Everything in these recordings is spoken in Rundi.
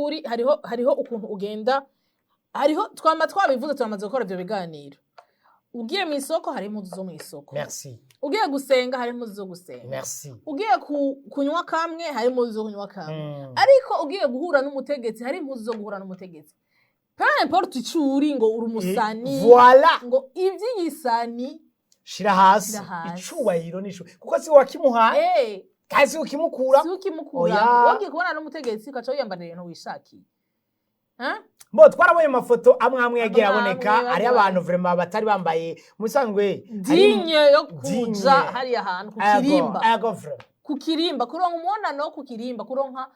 By'ukuri hariho ukuntu ugenda, hariho twama twabivuze, turamaze gukora ibyo biganiro. Ugiye mu isoko, hari impuzu zo mu isoko. Merci. Ugiye gusenga, hari impuzu zo gusenga. Merci. Ugiye kunywa kamwe, hari impuzu zo kunywa kamwe. Ariko ugiye guhura n'umutegetsi, hari impuzu zo guhura n'umutegetsi. Peu importe ico uri, ngo uri umusani, Voilà. ngo ivy'igisani Shira hasi. Shira hasi. Icubahiro n'ishu, kuko si wakimuhaye kandi si ukimukura. Si ukimukura. Oya. Wagiye kubona n'umutegetsi, ugaca wiyambarira ibintu wishakiye. Hein? Bo twarabonye amafoto amwe amwe yagiye Amwe aboneka, amwe hariyo bagiye. abantu vraiment batari bambaye musanzwe. Digne yo kuja Digne. hariya hantu ku kirimba. Ego, vraiment. Ku kirimba, kuronka umubonano ku kirimba, kuronka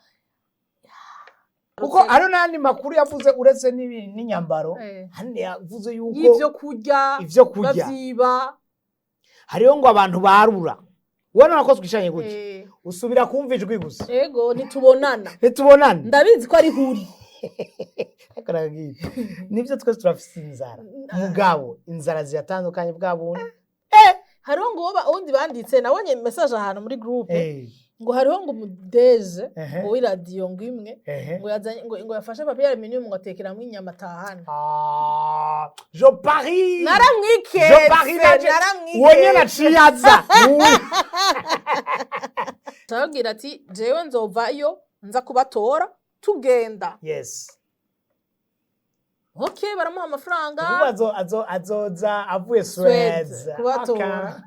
Kuko hariho n'andi makuru yavuze uretse n'inyambaro. Hano yavuze yuko y'ivyo kurya ivyo kurya bavyiba. Hariho ngo abantu barura, ubona ko twishanye gutya, usubira kumva ijwi gusa. Ego, ntitubonana. Ntitubonana. Ndabizi ko ari huri. Ariko narabwiye, nibyo, twese turafise inzara, mugabo inzara ziratandukanye bwa bundi. Hariho ngo uwundi banditse, nabonye message ahantu muri groupe, ngo hariho ngo umudeje ngo w'iradiyo ngo imwe ngo yazanye ngo yafashe papier aluminium ngo atekeramwo inyama atahana. Ah, je parie. Naramwiketse. Je parie nanje. Uwo nyene aciye aza. Arababwira ati: "Jewe nzovayo nza kubatora, tugenda." Ok, baramuha amafaranga. Ubu azoza avuye Suède, Suède kubatora.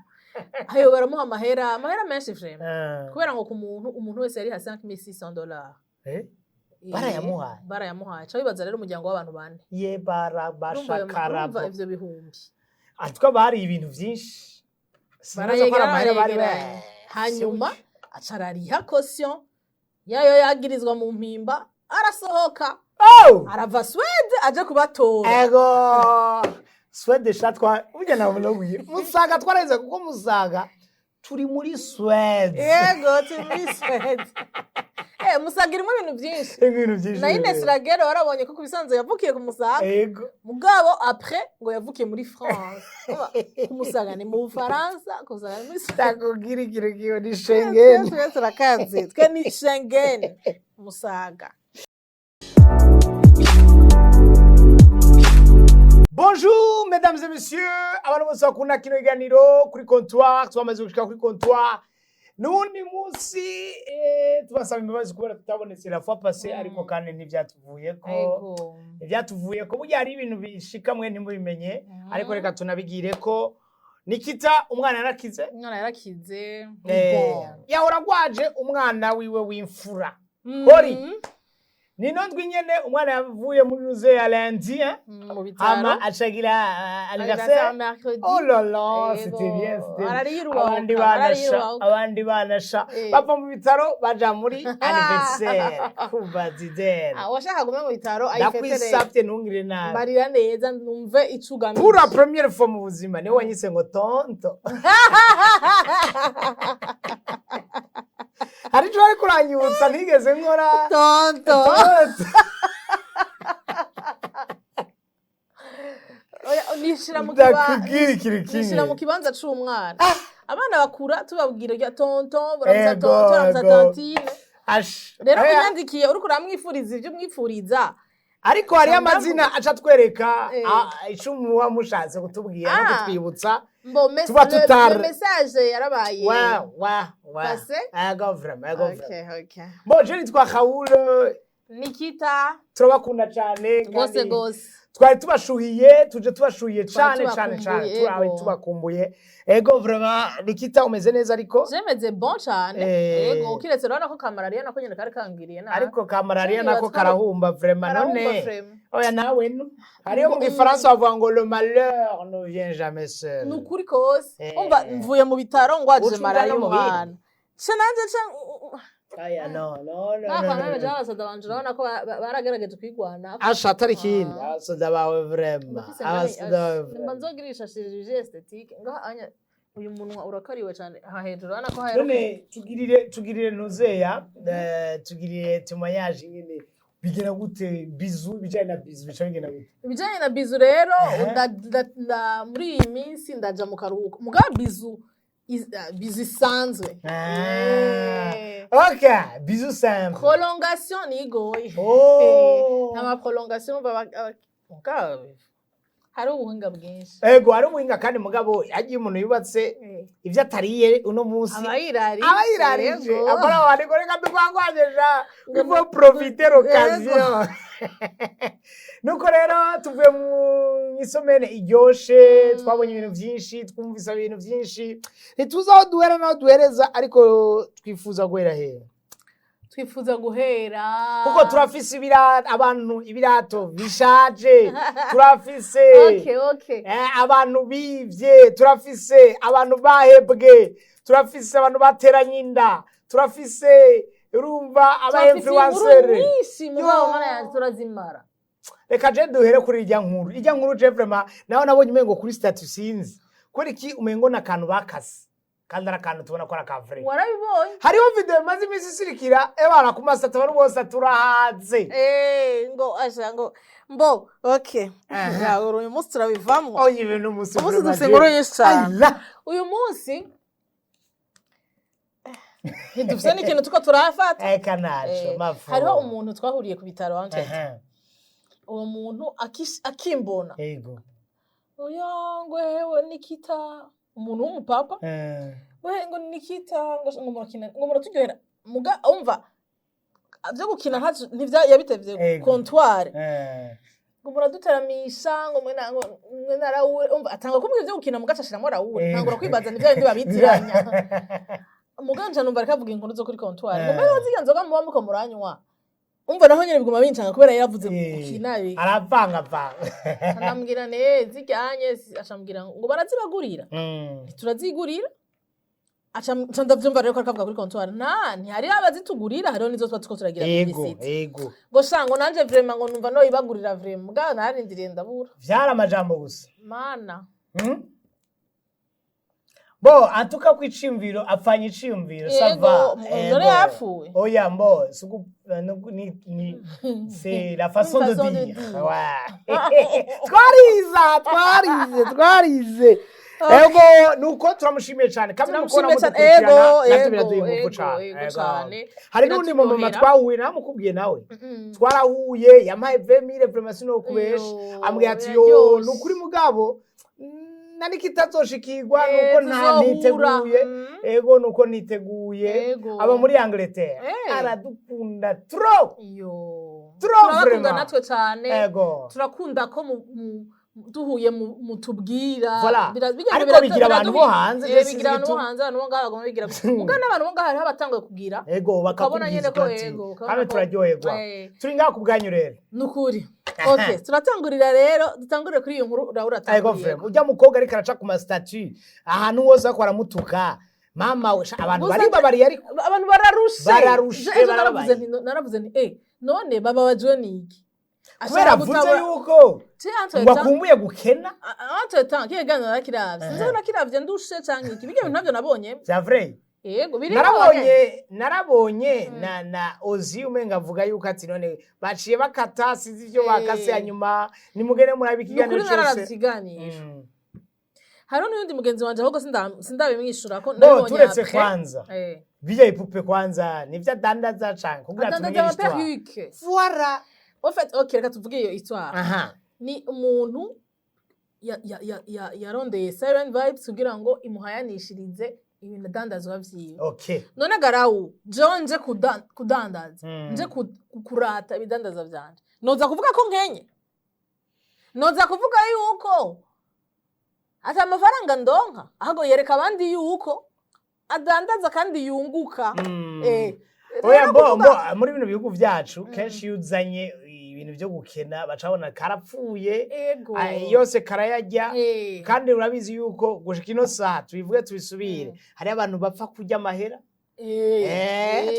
Ayo baramuha amahera, amahera menshi vraiment. Kubera ngo ku muntu, umuntu wese yari 5600 dollars. Eh? Barayamuhaye? Barayamuhaye. Ca wibaza rero umuryango w'abantu bane. Ye bara Urumva bashakarabo. ivyo bihumbi. Atwa bari ibintu vyinshi. Sinibaza ko ari amahera bari Barayegeranya. Hanyuma aca arariha caution yayo yagirizwa mu Mpimba, arasohoka. Oh! Arava Suède aje kubatora. Ego. Suède sha, twa burya nawe nabwiye. Musaga twaraheze, kuko Musaga turi muri Suède. Yego, turi muri Suède. Musaga irimo ibintu byinshi. Ibintu byinshi. Na Ines Ragero warabonye ko ku bisanzwe yavukiye ku Musaga. Mugabo après ngo yavukiye muri France. Urumva, ku Musaga ni mu Bufaransa, ku Musaga ni muri Suède. Ndakubwira ikintu kiyo ni Schengen. Twe turakaze, twe ni Schengen Musaga. Bonjour mesdames et messieurs, abantu bose bakunda kino kiganiro kuri comptoir, twamaze gushika kuri comptoir. N'uwundi munsi tubasaba imbabazi kubera tutabonetse la fois passée, ariko kandi ntivyatuvuyeko. Ntivyatuvuyeko, burya hari ibintu bishika mwe ntimubimenye, ariko reka tunabigire ko Nikita umwana yarakize. Umwana yarakize. Yahora agwaje umwana wiwe w'imfura. Bon. Hori. Nino ndwi nyene umwana yavuye muri ruze ya lundi, hein? Mu bitaro. Hama acagira anniversaire anniversaire mercredi. Oh là là, Ego. c'était bien, c'était bien. Arariruhuka, Abandi banasha, arariruhuka. abandi banasha. Bava mu bitaro baja muri anniversaire. Kuva zidere. Ah, washaka gume mu bitaro ayifetere. Ndakwisavye ntungire nabi. Mbarira neza numve ico ugamije. Pour la première fois mu buzima niwe wanyise ngo tonto. Hari ico wari kuranyibutsa ntigeze nkora. Tonto. Tonto. Oya, nishira mu kiba Ndakubwira ikintu nishira mu kimwe. kibanza c'umwana. Abana bakura tubabwira rya tonton, baramuza tonton, baramuza tantine. Ash. Rero Oya. unyandikiye uriko uramwifuriza ivyo umwifuriza. Ariko hariyo amazina aca atwereka ico muba mushatse kutubwira no kutwibutsa. Mbo Tuba le message yarabaye. Wa wa wa. Passé? Ego vraiment, ego vraiment. Okay. Bon, je nitwa Raoul. Nikita. Turabakunda cyane. Gose Kandi gose. twari tubashuhiye, tuje tubashuhiye Twari cyane cyane cyane. tubakumbuye, Turabe ego. tubakumbuye. Ego vraiment, Nikita umeze neza ariko? Jemeze bon cane. Ego, kiretse urabona ko kamarariya nako nyene kari kangiriye nabi. Ariko ka malaria Jewe nako karahumba vraiment Karahumba none. Vraiment. Oya nawe no. Hariyo mu gifaransa bavuga ngo le malheur ne vient jamais seul. Ni ukuri kose. Umva, mvuye mu bitaro ngwaje Uca malariya ungana mu bindi. umwana. Ce nanje ce Aya no no no. Bakwa No, no, nawe no. abasoda banje urabona ko baragerageje kwigwana. Asha atari ikindi. Abasoda bawe vraiment. Ndafise Abasoda bawe mba vraiment. nzogirisha chirurgie esthétique ngaha anya, uyu munwa urakariwe cane aha hejuru, urabona ko haheruka. None tugirire ntuzeya, tugirire témoignage nyene bigera gute bizu, bijanye na bizu bica bigenda gute? Ibijanye na bizu rero, muri iyi minsi ndaja mu karuhuko, mugabo bizu bizu isanzwe. Ok, bizu simple. Prolongation nigoye. Oh. Ama prolongation hari ubuhinga bwinshi. Ego, hari ubuhinga, kandi mugabo yagiye umuntu yubatse ivyo atariye uno munsi aba yirarije. Aba yirarije. Yego. Akora abantu ngo reka dugwangwanyeja, il faut profiter l'occasion. Nuko rero tuvuye mu isomene iryoshe, twabonye ibintu vyinshi, twumvise ibintu vyinshi, ntituzi aho duhera n'aho duhereza, ariko twifuza guhera hehe? Twifuza guhera Kuko turafise abantu ibirato bishaje, turafise okay abantu bivye, turafise abantu bahebwe, turafise abantu bateranye inda, turafise, urumva, aba Turafise inkuru influencer. nyinshi, mugabo Yo. mana yanjye, turazimara. Reka je duhere kuri irya nkuru, irya nkuru je vraiment naho nabonye umengo kuri statut, sinzi kubera iki, umengo n'akantu bakase kandi ari akantu tubona ko ari aka vrai. Warabibonye? Hariho video imaze iminsi isirikira ebana ku ma statuts, abantu bose turahaze. Ngo asha ngo mbo okay. Aha. Ya, uyu munsi turabivamwo. Oya, ibintu umunsi Umunsi vraiment dufise inkuru nyinshi cane. Allah. Uyu munsi ntidufise n'ikintu tuko turafata. Eka naco mafu. Hariho umuntu twahuriye ku bitaro wanje. Uwo muntu akimbona, oya, ngo hewe Nikita, umuntu w'umupapa, we ngo Nikita, ngo murakina, ngo muraturyohera, muga umva vyo gukina ntaco ntivya yabitevye. Comptoir. Ngo muraduteramisha, ngo mwe na ngo mwe na Raoul, umva atanga kumbwira ivyo gukina, mugaca ashiramwo Raoul. Ntangura kwibaza ni vya bindi babitiranya, muga nca numva ariko avuga inkuru zo kuri comptoir, ngo mbega zirya nzoga muba muko muranywa, umva naho nyene biguma bincanga kubera yaravuze gukina Aravangavanga. Ndamubwira ne zijyanye, acambwira ngo barazibagurira. Turazigurira, aca nca ndavyumva rero ko ariko avuga kuri comptoir, nta ntihari abazitugurira, hariho nizo tuba turiko turagira publicity. Ngo sha, ngo nanje vraiment ngo numva noyibagurira vraiment, mugabo nararindiriye ndabura. Vyari amajambo gusa. Mana. Bo antuka ko iciyumviro apfanye iciyumviro. Yego. Ça va. None yapfuye. Oya, mbo suku ni c'est la façon de Façon de dire. dire. Ouais. Twariza, twarize, twarize. Ego, nuko turamushimiye cyane kamwe nuko Turamushimiye cyane. namudukurikirana, Ego. navyo Ego. biraduha ingufu Ego. cane. Ego. Ego. Cane. Hari n'undi mumama Biraturyohera. twahuye, namukubwiye nawe, twarahuye, yampaye 20 000, vraiment sinokubesha. Yo, Ambwira ati yo, biraryoshe. nukuri mugabo nani kitazoshikirwa nuko nta Tuzohura. niteguye. Ego, nuko niteguye. Aba muri Angleterre. Aradukunda trop. Yo. Trop. Turabakunda Vraiment. natwe cyane. Turakunda ko duhuye mutubwira. Voilà. Bijya Ariko bigira abantu bo hanze, je sinzi bigira abantu bo igituma. hanze, abantu bo ngaha baguma bigira, muga n'abantu bo ngaha hariho abatanguye kugira, Ego, ukabona nyene bakakubwiza ko ati ego, ukabona kandi turaryoherwa. Turi ngaha ku bwanyu rero. Nukuri. Okay, turatangurira rero, dutangurire kuri iyo nkuru Raul Ego. atanguriye. Vraiment ujya mukobwa ariko araca ku ma statuts ahantu hose ariko baramutuka, mama we sha, abantu Gusa baribabariye ariko abantu bararushe. Bararushe, Ejo barababaye. naravuze nti, naravuze nti none bababajwe niki? Kubera Ashaka avuze yuko ngo akumbuye gukena. Entre-temps kiye ganira nakiravye, sinzi ko nakiravye ndushe canke iki, bijya bintu ntabyo nabonye. Vya vrai. Yego, biri. Narabonye na Ozi umenga avuga yuko ati none baciye bakata, sinzi ivyo bakase, hanyuma nimugende murabe ikiganiro Nukuri nararavye cyose. ikiganiro. Hariho n'uyundi mugenzi wanje ahubwo sindabimwishura ko Bo nabibonye turetse après. kwanza bijya ibipupe, kwanza nivyo adandaza canke kugira Adandaza tumenye ama l'histoire. perruque. Voilà. En fait, okay, reka tuvuge iyo histoire. Ni umuntu yarondeye Siren Vibes kugira ngo imuhayanishirize ibintu adandazwa vyiwe. None garawu jewe nje kudandaza, nje kurata ibidandaza vyanje, noza kuvuga ko nkenye? Noza kuvuga yuko ati amafaranga ndonka? Ahubwo yereka abandi yuko adandaza kandi yunguka. Oya, Rero mbo kuvuga mbo muri bino bihugu vyacu kenshi iyo uzanye ibintu vyo gukena bacabona karapfuye. Yose karayarya. Kandi urabizi yuko gushika ino saha, tubivuge tubisubire, hariho abantu bapfa kurya amahera.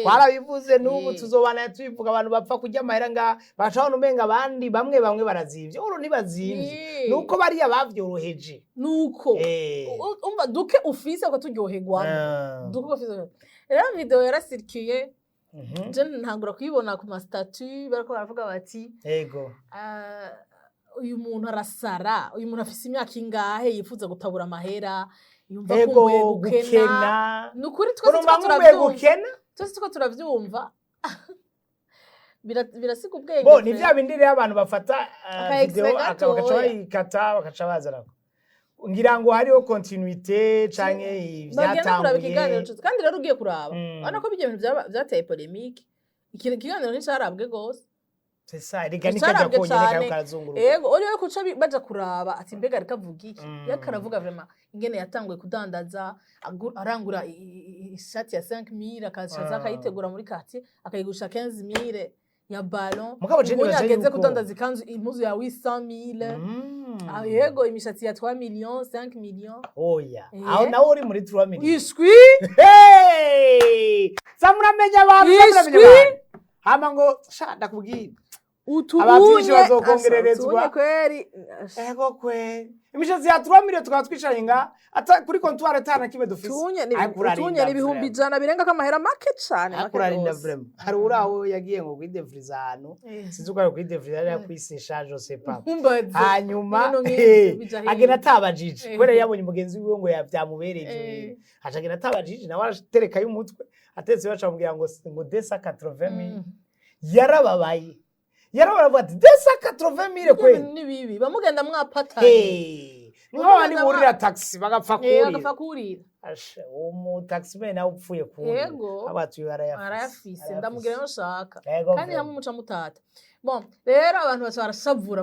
Twarabivuze n'ubu, tuzobana tubivuga, abantu bapfa kurya amahera nga bacabona umenga abandi bamwe bamwe barazimvye, uru ntibazimvye, nuko bariya bavyoroheje. Nuko umva duke ufise ukaturyoherwamo. Duke ufise rero, video yarasirikiye. Je ntangura kuyibona ku ma statuts, bariko baravuga bati "Ah, uyu muntu arasara, uyu muntu afise imyaka ingahe yifuza gutabura amahera, yumva akumbuye gukena?" Gukena. Ni ukuri twese Urumva tuko nkumbuye turavyumva. gukena. Twese tuko turavyumva. Birasiga ubwenge Bo ni pe. vya bindi rero abantu bafata Aka video extrait bagaca gatoya. bayikata, bagaca bazana ngira ngo hariho continuité canke Bagenda kuraba ikiganiro ivyatanguye. cose. Kandi rero ugiye kuraba, urabona ko bijya bintu vyateye polémique, ikiganiro nticarabwe gose. C'est ça, rega nikajya Nticarabwe konyene cane. kayo karazunguruka. Ego, uriwe kuca baja kuraba ati mbega ariko avuga iki? Yariko aravuga vraiment ingene yatanguye kudandaza, arangura ishati ya 5000, akaza akayitegura muri quartier, akayigurisha 15000 ya ballon. Mugabo je Ubu nibaza yageze kudandaza ikanzu, impuzu ya 800000. Ah, yego, imishatsi ya 3 millions, 5 millions. Oya, Eh. aho nawe uri muri 3 millions. Ishwi. Hey! Za muramenya abantu, za muramenya Ishwi. abantu. Hama ngo sha ndakubwira. Abavyinshi Utubunye bazokongererezwa. Utubunye kweri. Ego kweri. Imishatsi ya 3 millions tukaba twicaranye nga ata kuri comptoir atana kimwe dufise. Utunye ni Ariko urarinda utunye ni ibihumbi vraiment. 100 birenga k'amahera make cane, Ariko make urarinda gose. vraiment. Hari uraho yagiye ngo kwidefriza ahantu. Sinzi uko ari kwidefriza, ari kwisesha, je sais pas. Ntumbaze. Hanyuma Ibintu nk'ivyo bija hirya. Agenda atabajije kubera yabonye mugenzi wiwe ngo byamubereye ivyo bintu, aca agenda atabajije, nawe araterekayo umutwe atetse, baca bamubwira ngo 280 mille. Yarababaye, yarababaye, avuga ati 280 mille Ibyo kweli? bintu ni bibi, bamugenda mwapatanye. Hey, ni nk'abandi Bamugenda burira taxi bagapfa kurira. Agapfa kurira. Asha, umu taximan nawe upfuye kurira abatuye arayafise. Arayafise, ndamubwira iyo nshaka. Ego Kandi hamwe umuca mutata. Bon, rero abantu baca barashavura,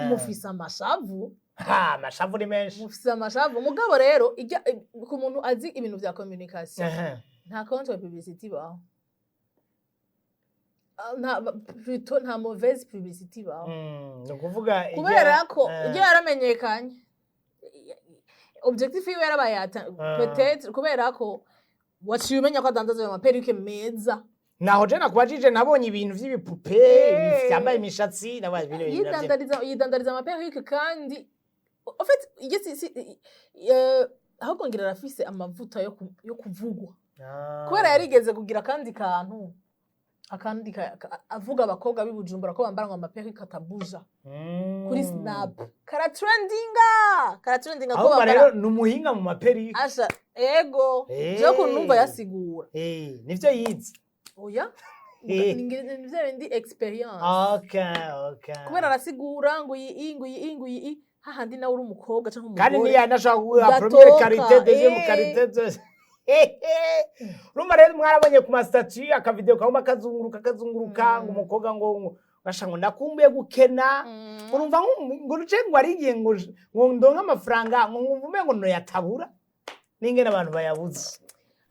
mufise amashavu. Ha, amashavu ni menshi. Mufise amashavu. Mugabo rero ijya ku muntu azi ibintu vya communication, nta contre publicité ibaho. Ah, nta, plutôt nta mauvaise publicité ibaho. Ni ukuvuga Kubera ko ijya yaramenyekanye, objectif yiwe yarabaye peut-être kubera ko waciye umenya ko adandaza ayo ma perruques meza. Naho je nakubajije, nabonye ibintu vy'ibipupe vyambaye imishatsi, nabaye ibintu navyo. Yidandariza ama perruques. Kandi en fait iyo si ahubwo ngira arafise amavuta yo kuvugwa, kubera yarigeze kugira akandi kantu, akandi avuga abakobwa b'i Bujumbura ko bambara ngo ama perruques atabuja kuri Snap, karatrendinga, karatrendinga ko Ahubwo bambara. rero ni umuhinga mu ma perruques. Asha, ego. Jewe ukuntu numva yasigura. Nivyo yize. Oya. Ni vya bindi expérience. Okay. Kubera arasigura ngo iyi i, ngo iyi i, ngo iyi i, hahandi nawe uri umukobwa canke Kandi umugore niyo anashaka kuguha udatoka, première qualité, deuxième qualité, zose. Urumva rero mwarabonye ku ma statuts aka vidéo kaguma kazunguruka kazunguruka, ngo umukobwa ngo ngasha ngo ndakumbuye gukena. Urumva ngo ruce ngo arigiye ngo ndonke amafaranga, ngo nkumve ngo noyatabura n'ingene abantu bayabuze.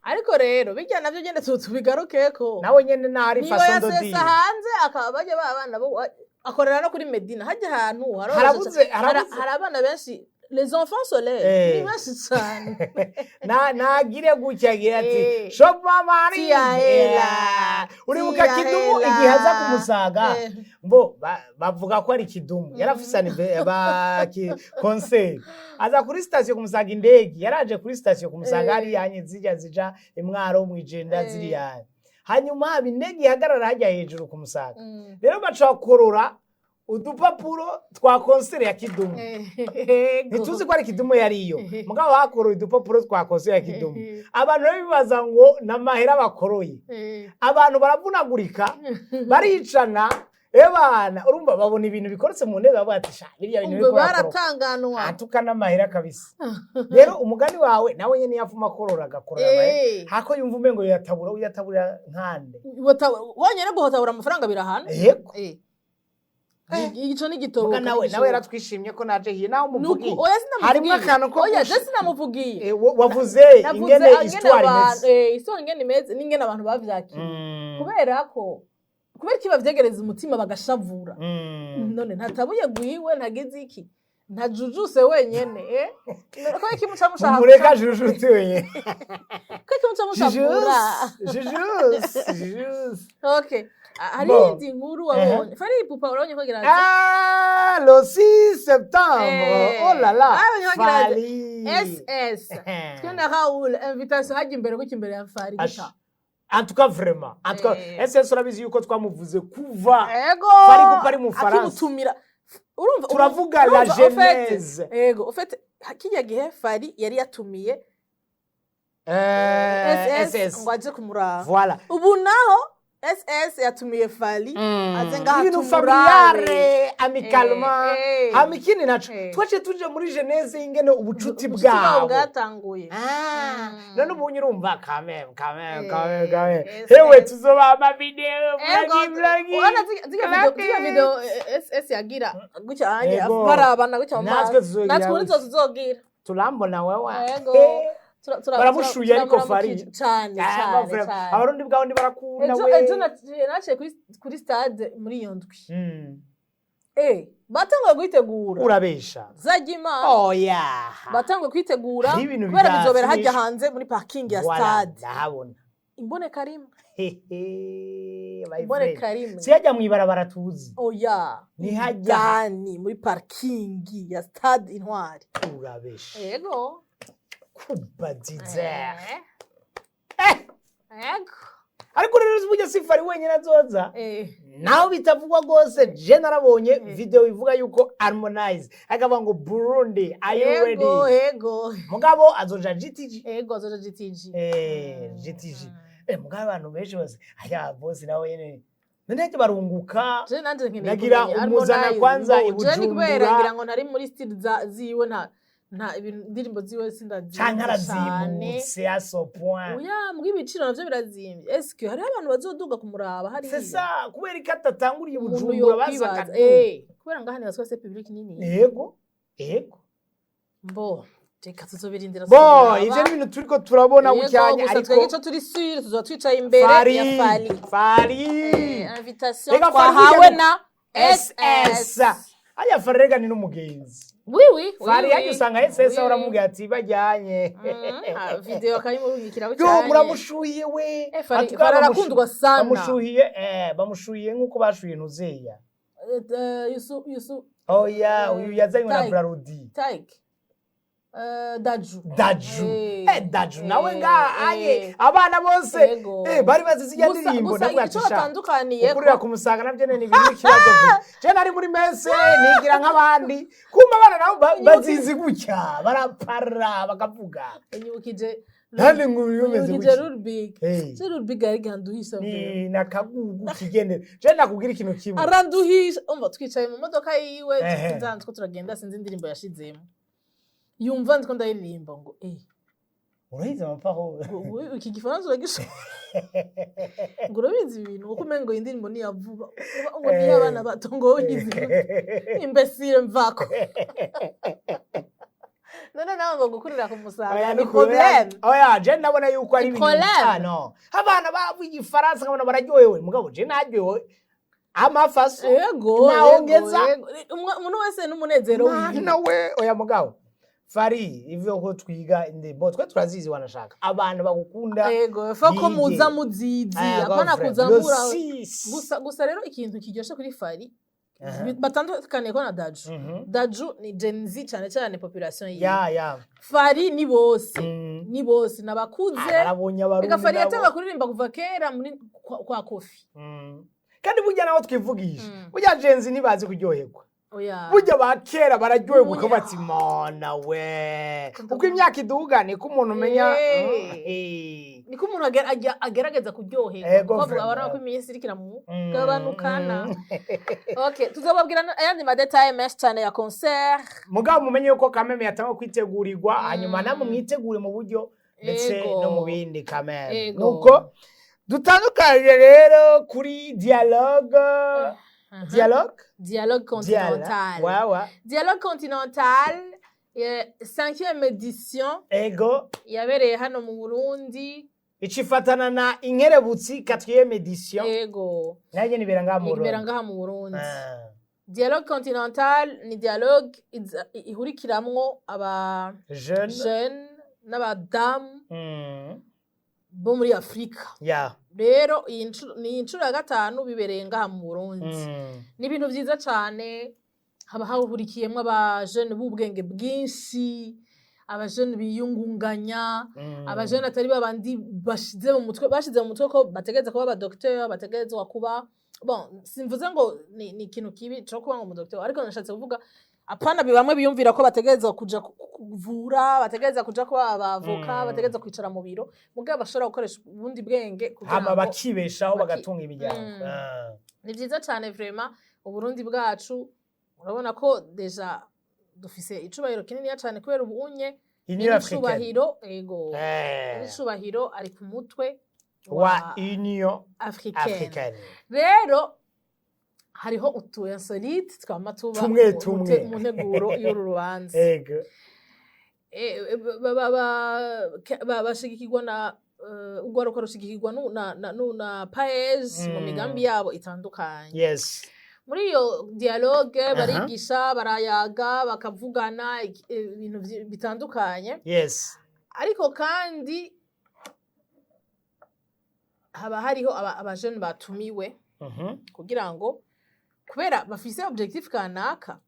Ariko rero bijya navyo nyene tubigarukeko. Nawe nyene nahari Niyo façon de yasesa dire. hanze, akaba bajya ba bana bo akorera no kuri Medina, hajya ahantu haroroshe Harabuze cane. harabuze. Hari abana benshi, les enfants soleil, ni benshi cane. Na nagire gutya agira ati shop mama ari Tia hela. Uribuka Tia Kidumu hela. igihe aza kumusaga, bo bavuga ko ari Kidumu yarafise ba concert, aza kuri station kumusaga, indege yaraje kuri station kumusaga, hariya nye zijya zija imwaro mwijenda, ziriya, hanyuma haba indege ihagarara hajya hejuru kumusaga. Rero baca bakorora udupapuro twa concert ya Kidumu. Ntituzi ko ari Kidumu yariyo, mugabo bakoroye udupapuro twa concert ya Kidumu. Abantu rero bibaza ngo ni amahera bakoroye. Abantu baravunagurika, baricana. Ebana, urumva babona ibintu bikoretse mu ntebe, bavuga ati sha biriya bintu Ubwo biriko birakoroka. baratanganwa. Atuka n'amahera kabisa. Rero umugani wawe, nawe nyene yavuma akorora, agakorora amahera, hako yumva umengo yatabura, uyataburira nkande. Wonyene guhotabura amafaranga birahana. Yego. Ico ni igitobo. Muga nawe yaratwishimye ko naje hiye nawe umuvugiye. Oya, Harimwo sinamuvugiye. akantu ko Oya, je sinamuvugiye. Wavuze Navuze ingene ingene histoire abantu imeze. Histoire ingene imeze n'ingene abantu bavyakiriye, kubera ko kubera iki bavyegereza umutima bagashavura? None ntatabuye gwiwe, ntagize iki, ntajujuse wenyene, eh? Kubera iki muca mushaka Mumureka jujutse wenyene. Kubera iki muca mushavura? Jujuse, jujuse. Okay. Ah, hari Bon. iyindi nkuru wabonye, Fally Ipupa, urabonye ko agira ati Ah, le 6 septembre. Oh là là. Ah, regarde. Fally. SS twe na Raoul, invitation hajya imbere gutya imbere ya Fally guca. En tout cas, vraiment. En tout cas, SS urabizi yuko twamuvuze kuva Ego. Fally Ipupa ari mu Faransa. Akimutumira, urumva Turavuga la urumva, en fait, genèse. ego, en fait kijya gihe Fally yari yatumiye SS SS. ngo aje kumuraba. Voilà. Ubu naho SS yatumiye Fally aze ngaha Ibintu tumurabe. Familiare, amicalement. Hama ikindi naco, twaciye tuja muri genèse ingene ubucuti Ubucuti bwabo bwabo bwatanguye. Ah, none ubu urumva kameme kameme kameme kameme. Yes, Hewe, yes. tuzoba amavideo Ego, blagi blagi. urabona zirya video SS yagira gutya anye barabana gutya mu Natwe maso. tuzogira Natwe muri gutya. zo tuzogira. Turambona wewe. Ego. Baramushuye ariko Turamuramukije Fally. cane Ah, cane cane. Abarundi bwawe ntibarakunda Ejo we. ejo naciye kuri stade muri iyo ndwi. Batanguye kwitegura. Urabesha. Zajya Imana. Oya. Batanguye kwitegura Hariho ibintu kubera bizobera hajya bidafinisha. hanze muri parking ya Voilà, stade. ndahabona. Imboneka rimwe. Hehe, my friend. Imboneka rimwe. Siyajya mw'ibarabara tuzi. Oya. Ni hajya. Indani muri parking ya stade Intwari. Urabesha. Yego. Kubadize. Yego. Ariko rero burya si Fally wenyine azoza. Naho bitavugwa rwose, je narabonye video ivuga yuko Harmonize akavuga ngo: "Burundi, are you ready?" Yego. Mugabo azoja GTG. Yego, azoja GTG. GTG. Mugabo abantu benshi bose aya boss nawe nyene none hajya barunguka. Je nanje nkeneye Nagira kumenya umuzana Harmonize, kwanza ngo je ni kubera i Bujumbura. ngira ngo ntari muri style za ziwe, nta ibintu indirimbo ziwe sindazizi Canke cane. arazimbutse à ce point. Oya, mbwa ibiciro navyo birazimbye. Eske hariho abantu bazoduga kumuraba hariya? C'est ça, kubera ko atatanguriye Umuntu Bujumbura yokwibaza basaka. Kubera ngaha nibaza ko public nini. Yego. Mbo reka tuzobirindira Bo tuzobiraba. ivyo ni ibintu turiko turabona Yego, bucyanye gusa ariko twebwe ico turi sûrs, tuzoba twicaye imbere ya Fally. Fally. Invitation Reka Fally twahawe burya na SS. SS. Aya Fally rega ni n'umugenzi. Oui. Fally yaje usanga SS Oui. uramubwira ati bajyanye. Video akayimurungikira Yo, bucyanye. muramushuhiye we. Fally Atuka Fally arakundwa sana. Bamushuhiye nk'uko bashuhiye Ntuzeya. Yusu Yusu. Oya, uyu yazanywe na Tyke. Brarudi. Tyke. Daju. Daju. Daju nawe nga aye abana bose bari bazi zijya Gusa ndirimbo gusa ndavuga icyo ati sha batandukaniye ukurira kumusaga navyo ni ibintu ikibazo je nari muri messe nigira nk'abandi kumva abana nabo bazizi gutya barapara bakavuga. Inyibukije Nandi ngo bimeze inyibukije gutya. Rubik. Je Rubik ari ganduhisha. Ni nakagugu kigendera, je nakubwira ikintu kimwe. Aranduhisha. Umva, twicaye mu modoka yiwe, sinzi ko turagenda, sinzi indirimbo yashizemo. Yumva ndiko ndayiririmba ngo Urahize amaparole. Ngo iki gifaransa uragishoboye, ngo urabizi ibintu kuko umengo iyi ndirimbo ni iya vuba, ngo ni iy'abana bato, ngo wowe uyizi gute? Imbesire mvako. None nawe ngo gukurira ku musaga Oya, ni nukuri, problème. Oya, je ndabona yuko ari Ni ibintu problème. Ah, no, abana bavuga igifaransa nkabona bararyohewe, mugabo je naryohewe amafaso Naongeza. Yego. Umuntu wese n'umunezero wiwe. Mana we, oya, mugabo Fally ivyo ko twiga indirimbo twe turazizi, wanashaka abantu bagukunda. Yego, fa ko Bige. muza muzizi, apana kuza Le mura. six. Gusa rero ikintu kiryoshe kuri Fally batandukaniye ko na Daju. Daju ni Gen Z cyane cyane, population yiwe. Ya. Fally ni bose. Ni bose nabakuze. Narabonye Abarundi Reka Fally nabo. yatanga kuririmba kuva kera muri kwa Kofi. Kandi burya naho twivugisha, burya Gen Z ntibazi kuryoherwa. Oya. Burya ba kera bararyoherwa Ubu uko bati mana we, uko imyaka iduga niko umuntu umenya. Niko umuntu agerageza kuryoherwa. Ego, kuko avuga vraiment. abona ko iminsi iriko iramugabanukana. Okay, tuzobabwira ayandi madétails menshi cyane ya concert. Mugabo mumenye yuko kameme yatangwa kwitegurirwa, hanyuma namwe mwitegure mu buryo ndetse no mu bindi kameme. Nuko dutandukanye rero kuri dialogue dialogue. Dialogue continental. Wawa. Dialogue continental, cinquième édition yabereye hano mu Burundi. Icifatana na Inkerebutsi quatrième édition. Nayo nibera ngaha mu Ibera Burundi. ngaha mu Burundi. Dialogue continental ni dialogue ihurikiramwo aba jeune jeune n'abadamu bo muri Afurika. Rero iyi ni inshuro ya gatanu bibereye ngaha mu Burundi. Ni ibintu vyiza cane, haba hahurikiyemwo abajene b'ubwenge bwinshi, abajene biyungunganya, abajene atari babandi bashize mu mutwe ko bategereza kuba abadokiteri, bategerezwa kuba bon. Simvuze ngo ni ikintu kibi co kuba ngo umudokiteri, ariko nashatse kuvuga Apana bamwe biyumvira ko bategerezwa kuja kuvura, bategereza kuja kuba abavoka, bategereza kwicara mu biro, mugabo bashobora gukoresha ubundi bwenge kugira Hama ngo bakibeshaho, bagatunga imiryango. Ni vyiza cane vraiment. Uburundi bwacu, urabona ko déjà dufise icubahiro kininiya cane kubera ubunye Union africaine. Icubahiro, ego, icubahiro ari ku mutwe wa Union africaine. africaine. Rero hariho utu insolite twama tuba Tumwe, tumwe. mu nteguro y'uru rubanza. Bashigikirwa na urwaruka rushigikirwa na PAEEJ mu migambi yabo itandukanye. Muri iyo dialogue barigisha, barayaga, bakavugana ibintu bitandukanye. Ariko kandi haba hariho abajene batumiwe kugira ngo, kubera bafise objectif kanaka,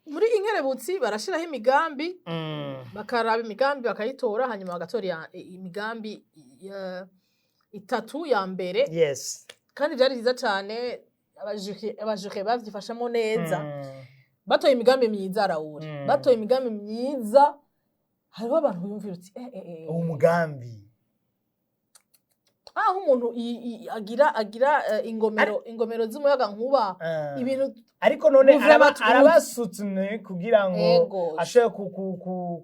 muri inkerebutsi barashiraho imigambi, bakaraba imigambi bakayitora, hanyuma bagatora imigambi itatu ya mbere. Kandi byari byiza cyane, abajure bavyifashemo neza. Batoye imigambi myiza, arawuri. Batoye imigambi myiza, hariho abantu biyumvira uti eh, eh, eh. Uwo mugambi. Aho umuntu agira ingomero z'umuyaga nkuba, ibintu Ariko none Muvura arabasutune kugira ngo ashobore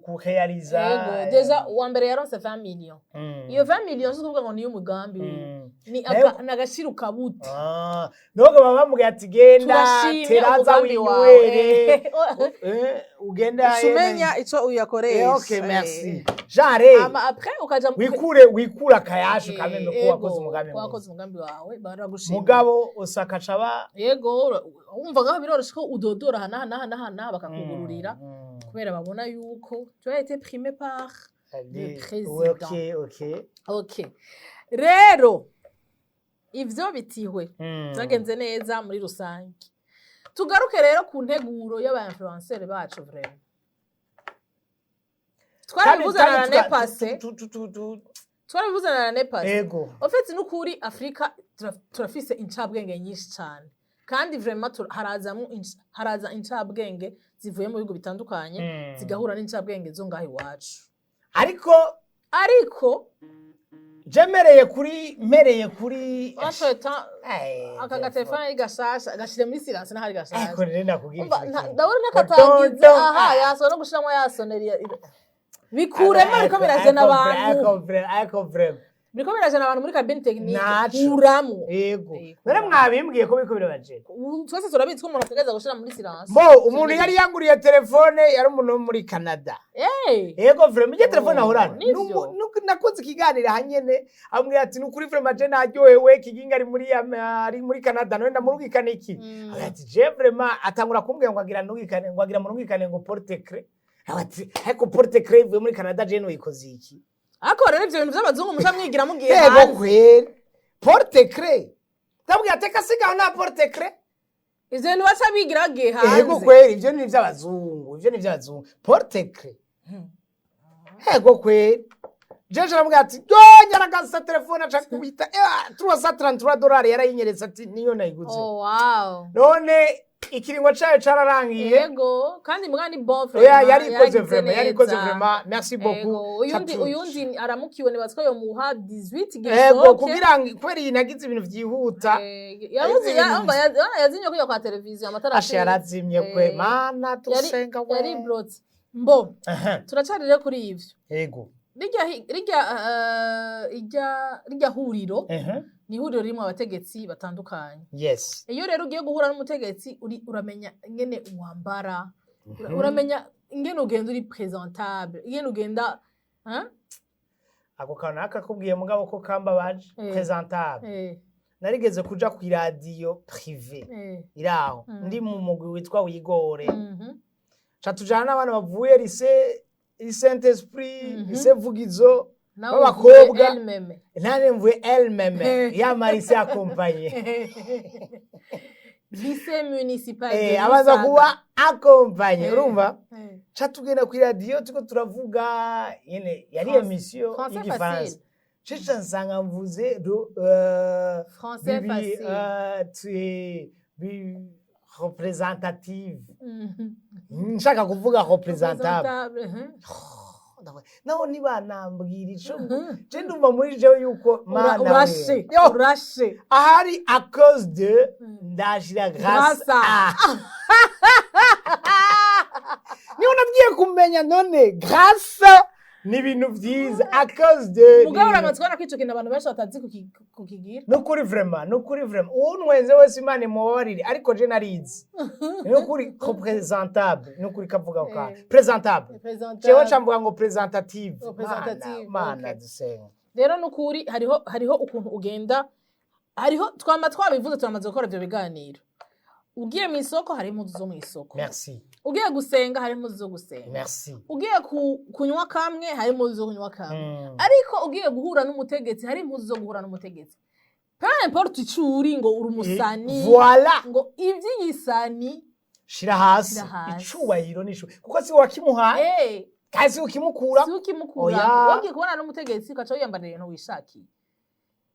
kurealiza. Ego, déjà uwa mbere yaronse 20 millions. Iyo 20 millions si ukuvuga ngo niyo umugambi wiwe, ni ni agashira kabuti. Ah, donc baba bamubwiye ati genda Turashimye teraza umugambi wawe. winywere. Ugenda Umenya ico uyakoresha. Ok, merci genre. Hama après ukaja Wikure akayashu kameme ko wakoze umugambi ko wakoze mwiza. Umugambi wawe baragushimira. Mugabo usaka caba. Yego, wumva ngaho biroroshe ko udodora aha n'aha n'aha n'aha n'aha, bakakugururira kubera babona yuko tu as été primé par le président. Ok. Ok, rero ivyo bitihwe byagenze neza muri rusange. Tugaruke rero ku nteguro y'aba influenceur bacu. Vraiment twarabivuze na l'année passée, twarabivuze na l'année passée. En fait, n'ukuri Afrika turafise incabwenge nyinshi cyane, kandi vraiment haraza incabwenge zivuye mu bihugu bitandukanye, zigahura n'incabwenge zo ngaho iwacu. Ariko Ariko je mpereye kuri entre-temps aka gatelefone ari gashasha, gashire muri silence n'ahari gashasha. Ariko rero nakubwira Umva, ikintu kimwe. Ndabona n'akatagize. Don, Aha yaso no gushiramo ya sonnerie, bikuremo, ariko birajena abantu. Ariko vraiment Biriko birajena abantu muri cabine technique. Naco. Kuramo. Yego. Yego. None mwabimbwiye ko biriko birabajena. Ubu twese turabizi ko umuntu ategereza gushira muri silence. Bo umuntu yari yanguriye telefone yari umuntu wo muri Canada. Yego, vraiment iyo telefone Oh, ahorana nivyo. Nakoze ikiganiro hanyene, ambwira ati nukuri vraiment je naryohewe, Kiginga ari muri Canada, none ndamurungikana iki? Ati je vraiment atangura kumbwira ngo agira ndungikane, ngo agira murungikane ngo porte-clés. Ati ariko porte-clés ivuye muri Canada je noyikoze iki? Ariko rero ivyo bintu vy'abazungu muca mwigira mugiye Yego. hanze. Kweri porte-clés, ndabwira ati kasigaho nta porte-clés. Ivyo bintu baca bigira bagiye hanze. Yego kweri, ivyo ni ivy'abazungu, ivyo ni ivy'abazungu, porte-clés. Yego kweri, jeje aramubwira ati yo nyaragasa telefone, aca kubita $333 yarayinyeretse, ati niyo nayiguze. Oh wow. None ikiringo cayo cararangiye. Yego, kandi mbwa ni bon Oya, vraiment. yarikoze. Yaragize Vraiment yarikoze. neza. Vraiment merci Ego, beaucoup. uyundi Tatu. Uyundi aramukiwe, nibaza ko yomuha 18 Ego. gisoke. Kugira ngo kubera iyi nagize ibintu vyihuta. Yabuze yazimye kujya kwa televiziyo amatara Ashe ateye. yarazimye kwe. Mana dusenga we. Yari brotse mbo. Aha. Turacari rero kuri ivyo. Rirya huriro ni ihuriro ririmo abategetsi batandukanye. Iyo rero ugiye guhura n'umutegetsi, uri uramenya ingene wambara, uramenya ingene ugenda uri présentable, ingene ugenda, hein? Ako kantu nakakubwiye mugabo ko kambabaje. Présentable. Narigeze kuja ku iradiyo privé iraho, ndi mu mugwi witwa Wigore. Ca tujana n'abana bavuye lycée Saint Esprit, lycée Vugizo, Nawe b'abakobwa. uvuye elle-même. Nane mvuye elle-même ya lycée accompagné. Lycée municipal de Abanza Musaga. kuba accompagné, urumva, ca tugenda ku iradiyo turiko turavuga nyene yari émission Français y'igifaransa. Facile. Cica nsanga mvuze Français bibi, facile. tu bi Représentative, nshaka kuvuga représentable. Représentable, Naho ntibanambwira ico je ndumva muri jewe yuko mana we. Urashe. Yo, Urashe. Ahari à cause de, ndashira grâce Grâce à. à. Niho nabwiye kumenya none grâce ni ibintu vyiza, à cause de ni Mugabo ibintu- uramaze kubona ko ico kintu abantu benshi batazi kukigira. Nukuri vraiment, nukuri vraiment, uwunwenze wese Imana imubabarire, ariko je narizi, nukuri représentable, nukuri kavuga ko présentable. Jewe nca mvuga ngo présentative. Représentative, Mana, Mana okay. dusenga. Rero nukuri hariho ukuntu ugenda, hariho twama twabivuze, turamaze gukora ivyo biganiro. Ugiye mu isoko hari impuzu zo mu isoko. Merci. Ugiye gusenga hari impuzu zo gusenga. Merci. Ugiye kunywa kamwe hari impuzu zo kunywa kamwe. Ariko ugiye guhura n'umutegetsi hari impuzu zo guhura n'umutegetsi, peu importe ico uri, ngo uri umusani, Voilà. ngo ivy'igisani Shira hasi. Shira hasi. Icubahiro nishu kuko si wakimuhaye kandi si ukimukura. Si ukimukura. Oya. Wagiye kubona n'umutegetsi ugaca wiyambarira ibintu wishakiye.